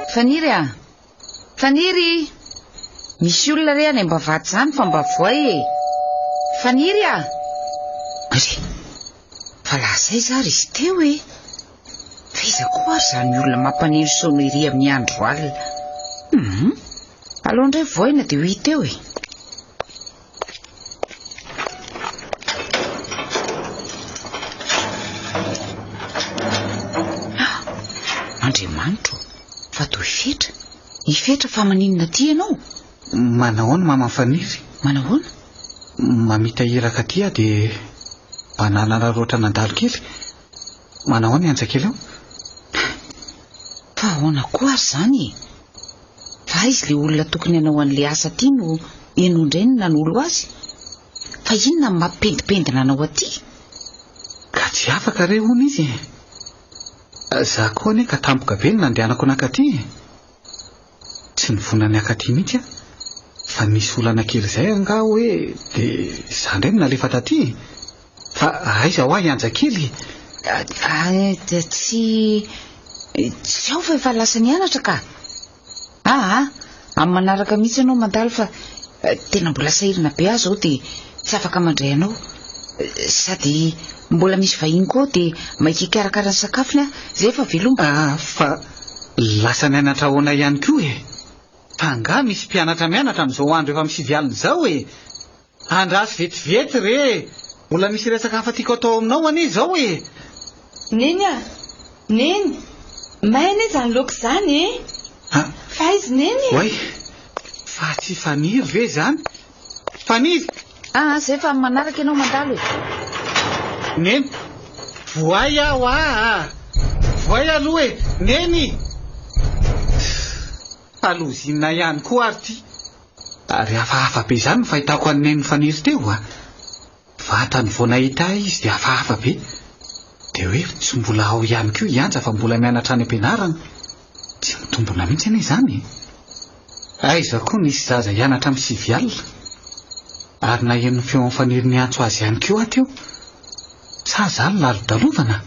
Faniry a! Faniry! Misy olona re any am-bavahady izany fa mba voay e! Faniry a! Ry! Fa lasa aiza ary izy teo e? Fa iza koa ary izany olona mampaneno sonnerie amin'ny andro alina? Hum! Aleo indray vohaina dia ho hita eo e! Ah! Andriamanitro, fa toy Fetra. I Fetra fa maninona aty ianao? Manahoana mama Faniry? Manahoana? Mamita iraka aty aho dia mba nanararaotra nandalo kely. Manahoana i Anja kely ao? Fa ahoana koa ary izany e? Fa aiza ilay olona tokony hanao an'ilay asa aty no ianao indray no nanolo azy? Fa inona no mampipendipendina anao aty? Ka tsy afaka re hono izy e! Za koa anie ka tampoka be no nandehanako nankaty e! Tsy nivonona ny hakaty mihitsy aho fa nisy olana kely izay angaha hoe dia izaho indray no nalefa taty e! Fa aiza hoa i Anja kely e? Tsy tsy ao fa efa lasa nianatra ka! Aa, amin'ny manaraka mihitsy ianao mandalo fa tena mbola sahirana be aho izao dia tsy afaka mandray anao. Sady mbola misy vahiny koa ao dia maika hikarakara ny sakafony aho, izay fa veloma. Ah, fa lasa nianatra ahoana ihany koa e? Fa angaha misy mpianatra mianatra amin'izao andro efa misivy alina izao e? Andraso vetivety re e! Mbola misy resaka hafa tiako atao aminao anie izao e! Neny a! Neny! May anie izany laoka izany e! A! Fa aiza Neny e? Oay! Fa tsy Faniry ve izany? Faniry! Aa, izay fa amin'ny manaraka ianao mandalo e! Neny! Voay aho aa! Voay aloha e! Neny! Fa lozinina ihany koa ary ity! Ary hafahafa be izany ny fahitako an'i Neny Faniry teo a! Vatany vao nahita ahy izy dia hafahafa be. Dia hoe tsy mbola ao ihany koa i Anja fa mbola mianatra any am-pianarana. Tsy mitombina mihitsy anie izany e! Aiza koa nisy zaza hianatra amin'ny sivy alina? Ary naheno ny feon'i Faniry niantso azy ihany koa aho teo. Sa za no lalodalovana?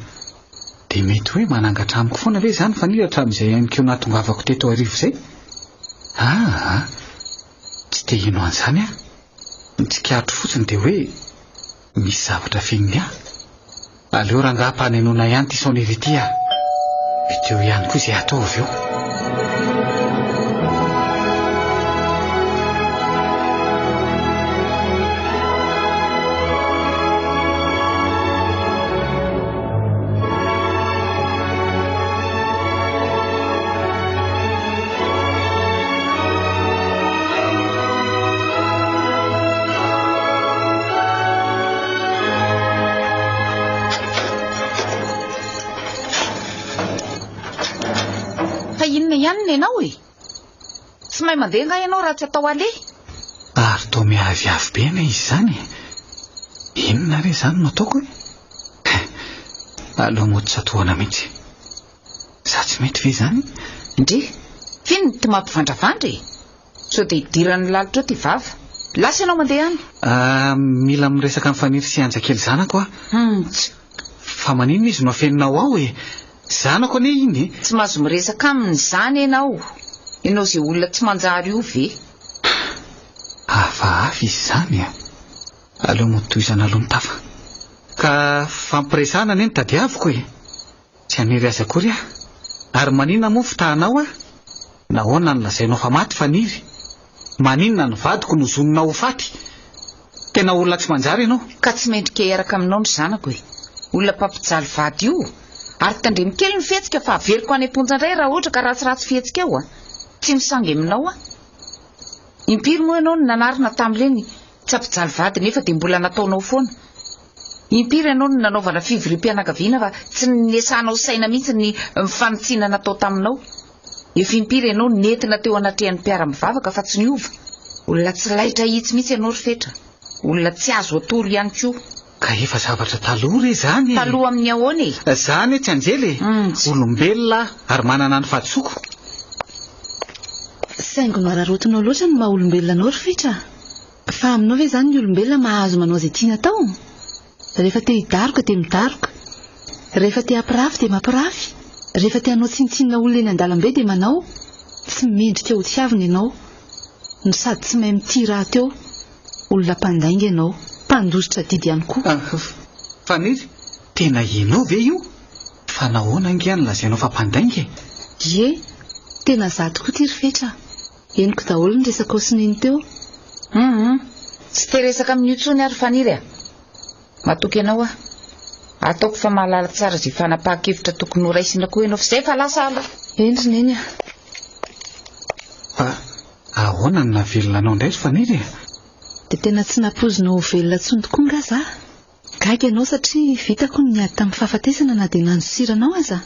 Dia mety hoe manangatra amiko foana ve izany Faniry hatramin'izay hainiko nahatongavako teto Iarivo izay? Aa! Tsy te hino an'izany aho. Ny tsikaritro fotsiny dia hoe misy zavatra afeniny ahy. Aleo rangahy ampanenoina ihany ity sonnerie ity ah. Mety eo ihany koa izay atao avy eo. Fa inona ihany ny anao e? Tsy mahay mandeha angaha ianao raha tsy atao aller? Ary toa miaviavy be anie izy izany e! Inona re izany no ataoko e? Aleo mody tsatohana mihitsy. Sa tsy mety ve izany? Ndry, f'inona ity mampivandravandra e? Sao dia idiran'ny lalitra eo ty vava. Lasa ianao mandeha any. Ah, mila miresaka amin'i Faniry sy Anja kely zanako aho. Hum-ts. Fa maninona izy no afeninao ao e? Zanako anie iny e! Tsy mahazo miresaka aminy izany ianao. Ianao izay olona tsy manjary io ve? Hafahafa izy izany a! Aleo mody tohizana aloha ny tafa. Ka fampiresahana anie no tadiaviko e! Tsy hanery azy akory aho. Ary maninona moa fitahanao aho? Nahoana no lazainao fa maty Faniry? Maninona ny vadiko no zoninao ho faty? Tena olona tsy manjary ianao. Ka tsy mendrika hiaraka aminao ny zanako e! Olona mpampijaly vady io! Ary tandremo kely ny fihetsika fa averiko any am-ponja indray raha ohatra ka ratsiratsy fihetsika eo a! Tsy misangy aminao aho. Impiry moa ianao no nanarina tamin'ireny tsy hampijaly vady nefa dia mbola nataonao foana? Impiry ianao no nanaovana fivoriam-pianakaviana fa tsy nesahanao saina mihitsy ny fanitsiana natao taminao? Efa impiry ianao nentina teo anatrehan'ny mpiara-mivavaka fa tsy niova? Olona tsy laitra ahitsy mihitsy ianao ry Fetra. Olona tsy azo atoro ihany koa. Ka efa zavatra taloha re izany e! Taloha amin'ny ahoana e? Za anie tsy anjely e! Olombelona aho ary manana ny fahadisoako. Saingy noararaotinao loatra ny maha olombelona anao ry Fetra a! Fa aminao ve izany ny olombelona mahazo manao izay tiany atao? Rehefa te hidaroka dia midaroka. Rehefa te hampirafy dia mampirafy. Rehefa te hanao tsinontsinona olona eny an-dalambe dia manao. Tsy mendrika ho tiavina ianao. No sady tsy mahay mitia rahateo. Olona mpandainga ianao. Mpandositra adidy ihany koa. Faniry, tena ianao ve io? Fa nahoana ange no lazainao fa mpandainga e? Ie, tena za tokoa ity ry Fetra a! Henoko daholo ny resakao sy Neny teo. Hum, tsy te resaka amin'io intsony aho ry Faniry a! Matoky anao aho. Ataoko fa mahalala tsara izay fanapahan-kevitra tokony ho raisina koa ianao fa izay fa lasa aloha. Eny ry Neny a! Fa ahoana no nahavelona anao indray ry Faniry e? Dia tena tsy nampoizinao ho velona intsony tokoa angaha za? Gaga ianao satria vitako ny niady tamin'ny fahafatesana na dia nandosiranao aza.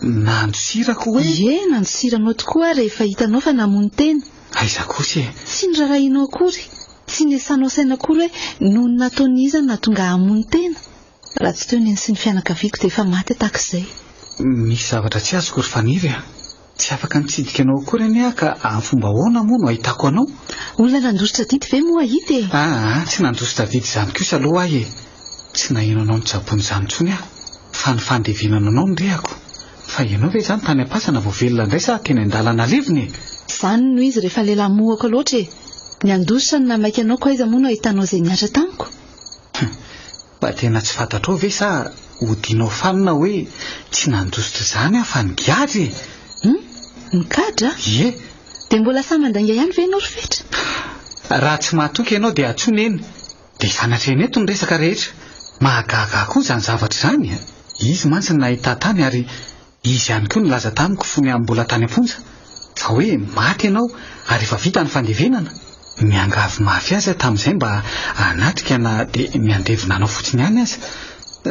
Nandosirako hoe? Ie, nandosiranao tokoa aho rehefa hitanao fa namono tena. Aiza kosa e? Tsy norarahianao akory, tsy nesanao saina akory hoe noho ny nataon'iza no nahatonga ahy hamono tena. Raha tsy teo Neny sy ny fianakaviako dia efa maty aho tahaka izay. Misy zavatra tsy azoko ry Faniry a! Tsy afaka nitsidika anao akory anie aho ka amin'ny fomba ahoana moa no ahitako anao? Olona nandositra adidy ve moa hahita e? Aa, tsy nandositra adidy izany kosa aloha aho e! Tsy naheno anao nitsaboana izany intsony aho, fa ny fandevenana anao no rehako. Fa ianao ve izany tany am-pasana vao velona indray sa teny an-dalana levona e? Izany no izy rehefa lehilahy mohaka loatra e! Ny handositra no nahamaika anao ko aiza moa no ahitanao izay nihatra tamiko? Fa tena tsy fantatrao ve sa odianao fanina hoe tsy nandositra izany aho fa nigadra e! Hum? Nigadra? Ie! Dia mbola sahy mandainga ihany ve ianao ry Fetra? Raha tsy mahatoky ianao dia antsoy Neny dia hifanatrehina eto ny resaka rehetra. Mahagaga ahy koa izany zavatra izany e! Izy mantsy no nahita tany ary Izy ihany koa nilaza tamiko fony aho mbola tany am-ponja fa hoe maty ianao ary efa vita ny fandevenana. Niangavy mafy azy aho tamin'izay mba hanatrika na dia ny handevina anao fotsiny ihany aza.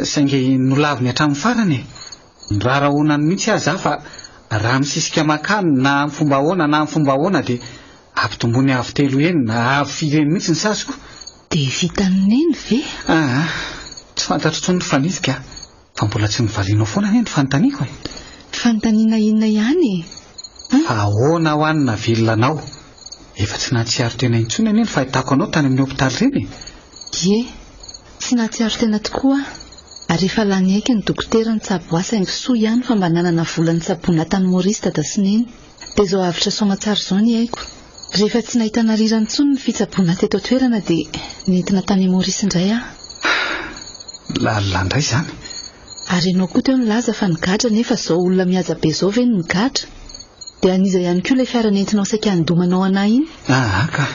Saingy nolaviny hatramin'ny farany e! Norarahonany mihitsy aza aho fa raha misisika mankany na amin'ny fomba ahoana na amin'ny fomba ahoana dia ampitomboiny avo telo heny na avo firy heny mihitsy ny saziko. Dia vitan'i Neny ve? Aa, tsy fantatro intsony ry Fanitsika a! Fa mbola tsy novalianao foana anie ny fanontaniako e! Fanontaniana inona ihany e? Fa ahoana hoa ny nahavelona anao? Efa tsy nahatsiaro tena intsony anie ny fahitako anao tany amin'ny hopitaly ireny e! Ie, tsy nahatsiaro tena tokoa aho. Ary efa lany aiky ny dokotera nitsabo ahy saingy soa ihany fa mba nanana vola nitsaboana tany Maurice dada sy neny. Dia izao avotra soamatsara izao ny aiko. Rehefa tsy nahitana rirany intsony ny fitsaboana teto an-toerana dia nentina tany Maurice indray aho. Lalina indray izany. Ary ianao koa teo nilaza fa nigadra nefa izao olona mihaja be izao ve no migadra? Dia an'iza ihany koa ilay fiara nentinao saika handomanao anà iny? Aa ka!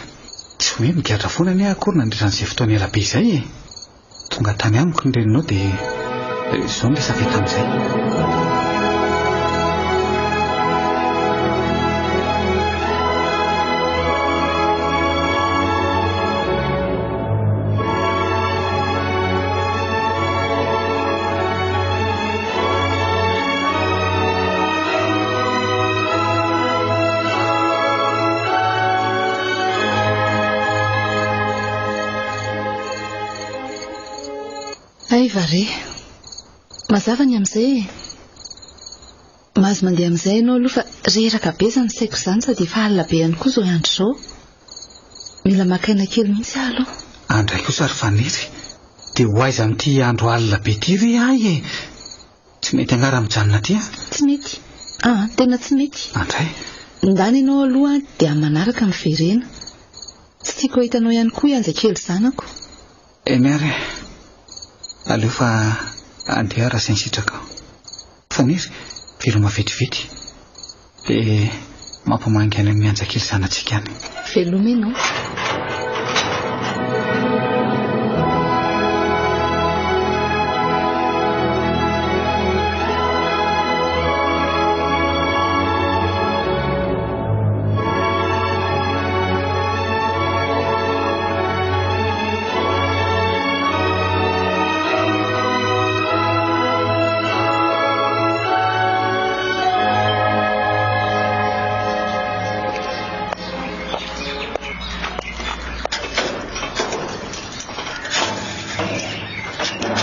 Tsy hoe migadra foana anie aho akory nandritra an'izay fotoana ela be izay e! Tonga tany amiko ny reninao dia izao ny resaka tamin'izay. Hay va re. Mazava ny amin'izay e. Mahazo mandeha amin'izay ianao aloha fa reraka be izany saiko izany sady efa alina be ihany koa izao andro izao. Mila maka aina kely mihitsy aho aloha. Andray kosa ry Faniry, dia ho aiza amin'ity andro alina be ity re ahy e? Tsy mety angaha raha mijanona aty an? Tsy mety. Aa, tena tsy mety. Andray. Ndana ianao aloha dia amin'ny manaraka miverena. Tsy tiako hahita anao ihany koa i Anja kely zanako. Eny ary e. Aleo fa andeha raha izay ny sitrakao. Faniry, veloma vetivety. Dia mampamangy any amin'i Anja kely zanatsika any. Veloma ianao.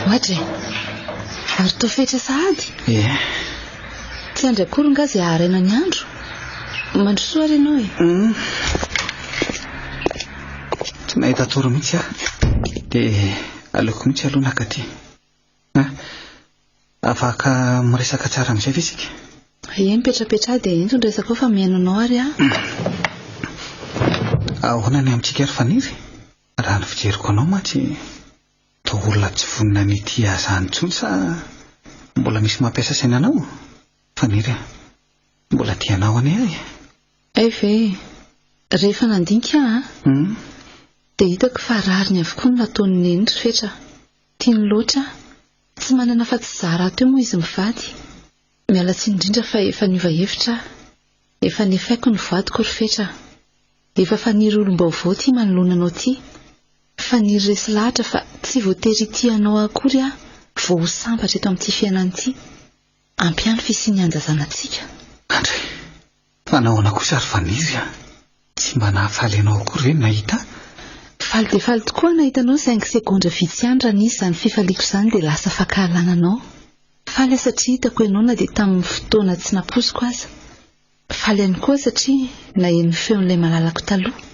Ohatry e! Ary toa fetra sahady? Ie. Tsy andry akory nga izay haharaina ny andro? Mandrosoa ary ianao e. Tsy nahita tory mihitsy aho. Dia aleoko mihitsy aloha naka aty. Afaka miresaka tsara amin'izay ve isika? Ie, mipetrapetraha dia ento ny resakao fa mihaino anao ary aho. Ahoana ny amintsika ry Faniry? Raha ny fijeriko anao mantsy toa olona tsy vonona ny hitia izany intsony sa mbola misy mampiasa saina anao? Faniry a! Mbola tia anao anie aho e! Hay ve? Rehefa nandinika aho an, dia hitako fa rariny avokoa ny nataon'i Neny ry Fetra. Tiany loatra aho. Tsy manana afa-tsy izaho rahateo moa izy mivady. Miala tsiny indrindra fa efa niova hevitra aho. Efa nefaiko ny voadiko ry Fetra a! Efa faniry olom-baovao ity manoloana anao ity. Faniry resy lahatra fa tsy voatery hitia anao akory aho vao ho sambatra eto amin'ity fiainana ity. Ampy ahy ny fisian'ny Anja zanatsika. Andry, fa nahoana kosa ry Faniry a? Tsy mba nahafaly anao akory ve ny nahita ahy? Faly dia faly tokoa aho nahita anao saingy segondra vitsy ihany raha nisy izany fifaliako izany dia lasa fankahalana anao. Faly aho satria hitako ianao na dia tamin'ny fotoana tsy nampoiziko aza. Faly ihany koa aho satria naheno ny feon'ilay malalako taloha.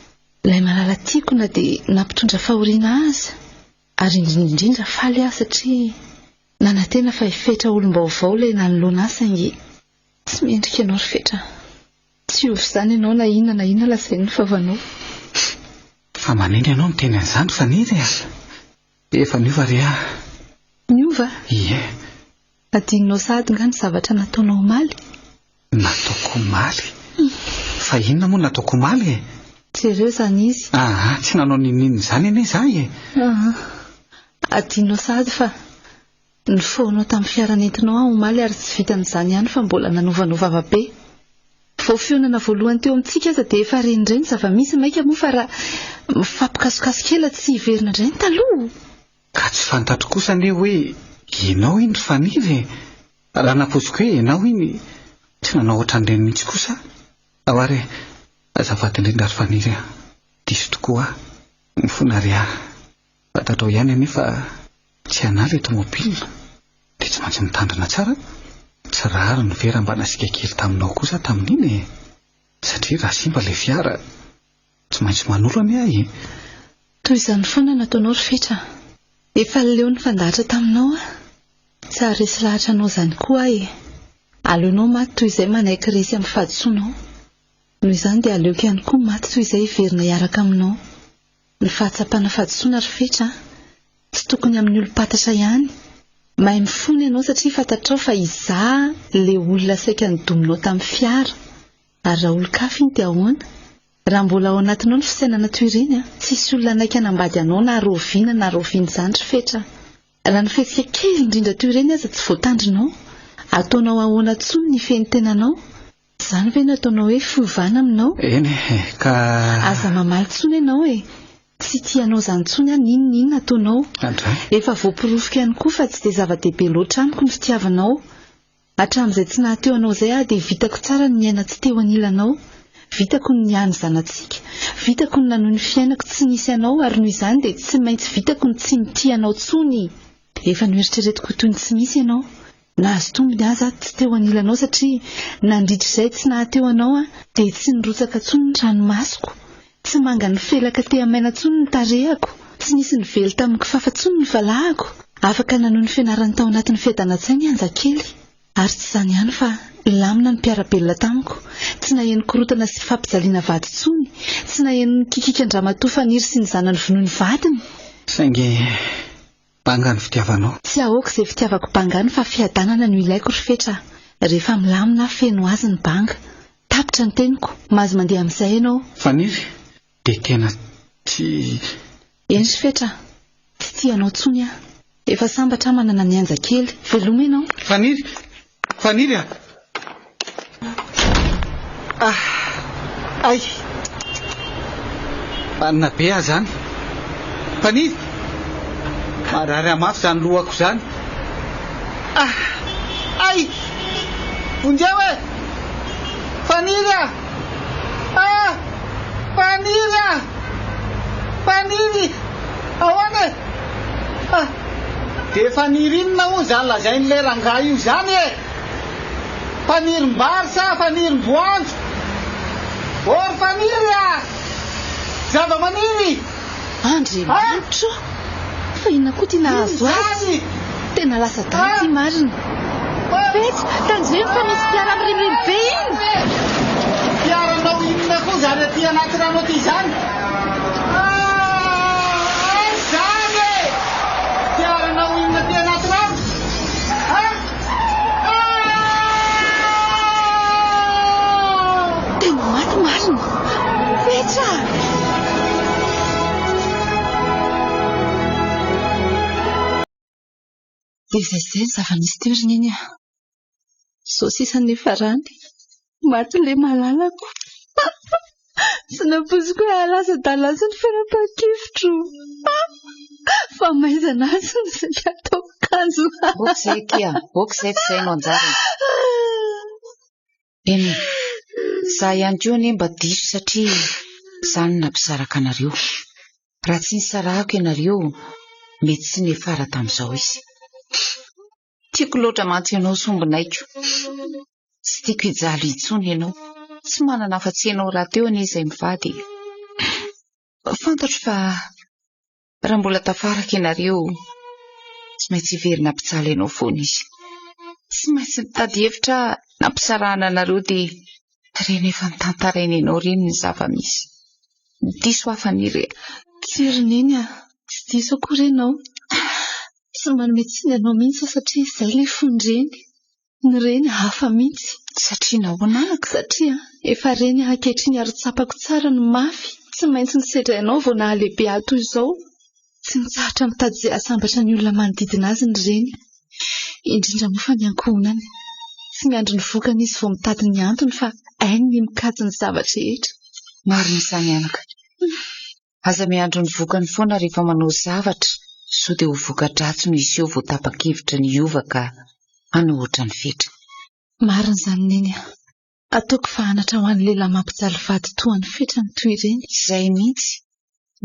Ilay malala tiako na dia nampitondra fahoriana ahy aza. Ary indrindra indrindra faly aho satria nanantena fa hifetra olom-baovao ilay nanoloana ahy saingy tsy mendrika ianao ry Fetra. Tsy hiova izany ianao na inona na inona lazain'ny vavanao. Fa manina ianao miteny an'izany Faniry a? Efa niova re aho. Niova? Ie. Adinonao sahady nga ny zavatra nataonao omaly? Nataoko omaly? Fa inona moa no nataoko omaly e? Jereo izany izy. Aa, tsy nanao n'inon'inona izany anie izaho e. Aa, adinonao sahady fa nifohanao tamin'ny fiara nentinao aho omaly ary tsy vitan'izany ihany fa mbola nanovanao vava be. Vao fihaonana voalohany teo amintsika aza dia efa reny indray ny zava-misy mainka moa fa raha mifampikasokasoka ela tsy hiverina indray ny taloha. Ka tsy fantatro kosa anie hoe ianao iny ry Faniry e! Raha nampoiziko hoe ianao iny, tsy nanao ohatran'ireny mihitsy kosa aho. Ao ary e! Azafady indrindra ry Faniry a! Diso tokoa aho. Mifona re aho. Fantatrao ihany anie fa tsy anà ilay tomobile dia tsy maintsy mitandrina tsara. Tsy rariny ve raha mba nasiaka kely taminao kosa aho tamin'iny e? Satria raha simba ilay fiara, tsy maintsy manolo anie aho e! Toy izany foana no ataonao ry Fetra a! Efa leo nifandahatra taminao aho. Tsy haharesy lahatra anao izany koa aho e. Aleonao maty toy izay manaiky resy amin'ny fahadisoanao. Noho izany dia aleoko ihany koa maty toy izay hiverina hiaraka aminao. Ny fahatsapana fahadisoana ry Fetra a! Tsy tokony amin'ny olom-pantatra ihany. Mahay mifona ianao satria fantatrao fa izaho ilay olona saika nodominao tamin'ny fiara. Ary raha olon-kafa iny dia ahoana? Raha mbola ao anatinao ny fisainana toy ireny a! Tsisy olona hanaiky hanambady anao na rahoviana na rahoviana izany ry Fetra a! Raha ny fihetsika kely indrindra toy ireny aza tsy voatandrinao, ataonao ahoana intsony ny hifehy ny tenanao? Izany ve no ataonao hoe fiovana aminao? Eny e, ka. Aza mamaly intsony ianao e! Tsy tia anao izany intsony aho n'inon'inona ataonao. Andray. Efa voaporofoko ihany koa fa tsy dia zava-dehibe loatra amiko ny fitiavanao. Hatramin'izay tsy nahateo anao izay aho dia vitako tsara ny niaina tsy teo anilanao. Vitako ny niahy ny zanatsika. Vitako ny nanohy ny fiainako tsy nisy anao ary noho izany dia tsy maintsy vitako ny tsy mitia anao intsony. Efa noeritreretiko ho toy ny tsy misy ianao. Nahazo tombony aza aho tsy teo anilanao satria nandritra izay tsy nahateo anao aho dia tsy nirotsaka intsony ny ranomasoko. Tsy manga nifelaka tehamaina intsony ny tarehako. Tsy nisy nively tamin'ny kifafa intsony ny valahako. Afaka nanohy ny fianarany tao anatin'ny fiadanan-tsaina i Anjakely. Ary tsy izany ihany fa nilamina ny mpiara-belona tamiko. Tsy naheno korontana sy fampijaliana vady intsony. Tsy naheno ny kikikan-dRamatoa Faniry sy ny zanany vonoin'ny vadiny. Saingy banga ny fitiavanao. Tsy ahoako izay fitiavako banga any fa fiadanana no ilaiko ry Fetra a! Rehefa milamina aho feno azy ny banga. Tapitra ny teniko, mahazo mandeha amin'izay ianao. Faniry, dia tena tsy. Eny ry Fetra a! Tsy tia anao intsony aho. Efa sambatra aho manana an'i Anja kely. Veloma ianao. Faniry! Faniry a! Ah! Ay! Vanona be aho izany. Faniry! Marary ahy mafy izany lohako izany. Ah! Ay! Vonjeo e! Faniry a! Ah! Faniry a! Faniry! Ahoana e? Ah! Dia faniry inona hono izany lazain'ilay rangahy io izany e? Fanirim-bary sa fanirim-boanjo? Ô ry Faniry a! Zava-maniry! Andriamanitra ô! Fa inona koa ity nahazo azy? Tena lasa adala ity marina. Fetra, tandremo fa misy fiara mirimorimo be iny! Fiaranao inona koa izany aty anaty rano aty izany? Ah! Aiza izany e! Fiaranao inona aty anaty rano? Ah! Tena maty marina. Fetra! Dia izay izay ny zava-nisy teo ry Neny a. Izao sisa no niafarany. Maty ilay malalako. Tsy nampoiziko hoe hahalasa adala azy ny fanapahan-kevitro. Famaizana azy no saika ataoko kanjo. Ok izay akia, ok izay fa izay no anjarany. Eny e, za ihany koa anie mba diso satria za no nampisaraka anareo. Raha tsy nisarahako ianareo, mety tsy niafara tamin'izao izy. Tiako loatra mantsy ianao sombinaiko. Tsy tiako hijaly intsony ianao. Tsy manana afa-tsy ianao rahateo anie izay mivady e. Fantatro fa raha mbola tafaraka ianareo, tsy maintsy hiverina hampijaly anao foana izy. Tsy maintsy nitady hevitra nampisarahana anareo dia ireny efa notantarainy anao ireny ny zava-misy. Diso aho Faniry a. Tsia ry Neny a, tsy diso akory ianao. Tsy manome tsiny anao mihitsy aho satria izay ilay fon-dreny. Ny reny hafa mihitsy. Satria nahoana anaka? Satria efa reny aho ankehitriny ary tsapako tsara ny mafy tsy maintsy nosedrainao vao nahalehibe ahy toy izao. Tsy mitsahatra mitady izay hahasambatra ny olona manodidina azy ny reny, indrindra moa fa ny ankohonany. Tsy miandry ny vokany izy vao mitady ny antony fa hainy ny mikajy ny zava-drehetra. Marina izany anaka. Aza miandry ny vokany foana rehefa manao zavatra sao dia ho voka-dratsy no hiseho vao tapa-kevitra ny hiova ka hanao ohatran'i Fetra. Marina izany Neny a! Ataoko fa anatra ho an'ny lehilahy mampijaly vady toa an'i Fetra ny toy ireny. Izay mihitsy,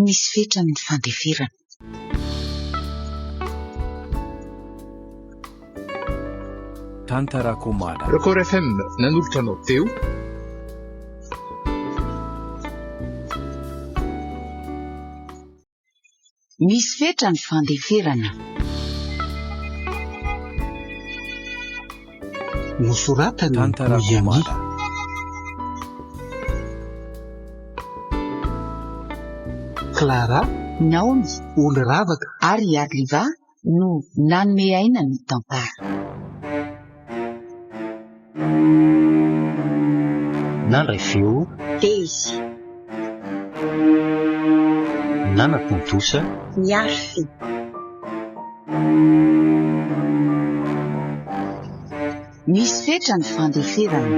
misy fetrany ny fandeferana. Tantara Komada. Record FM nanolotra anao teo. Misy fetra ny fandeferana. Nosoratan'i Tantara Miami. Komada. Clara, Naomy Oloravaka. ary Arliva no nanome aina ny tantara. Nandray feo. Tezy. Nanatontosa. Miarify. Misy fetra ny fandeferana.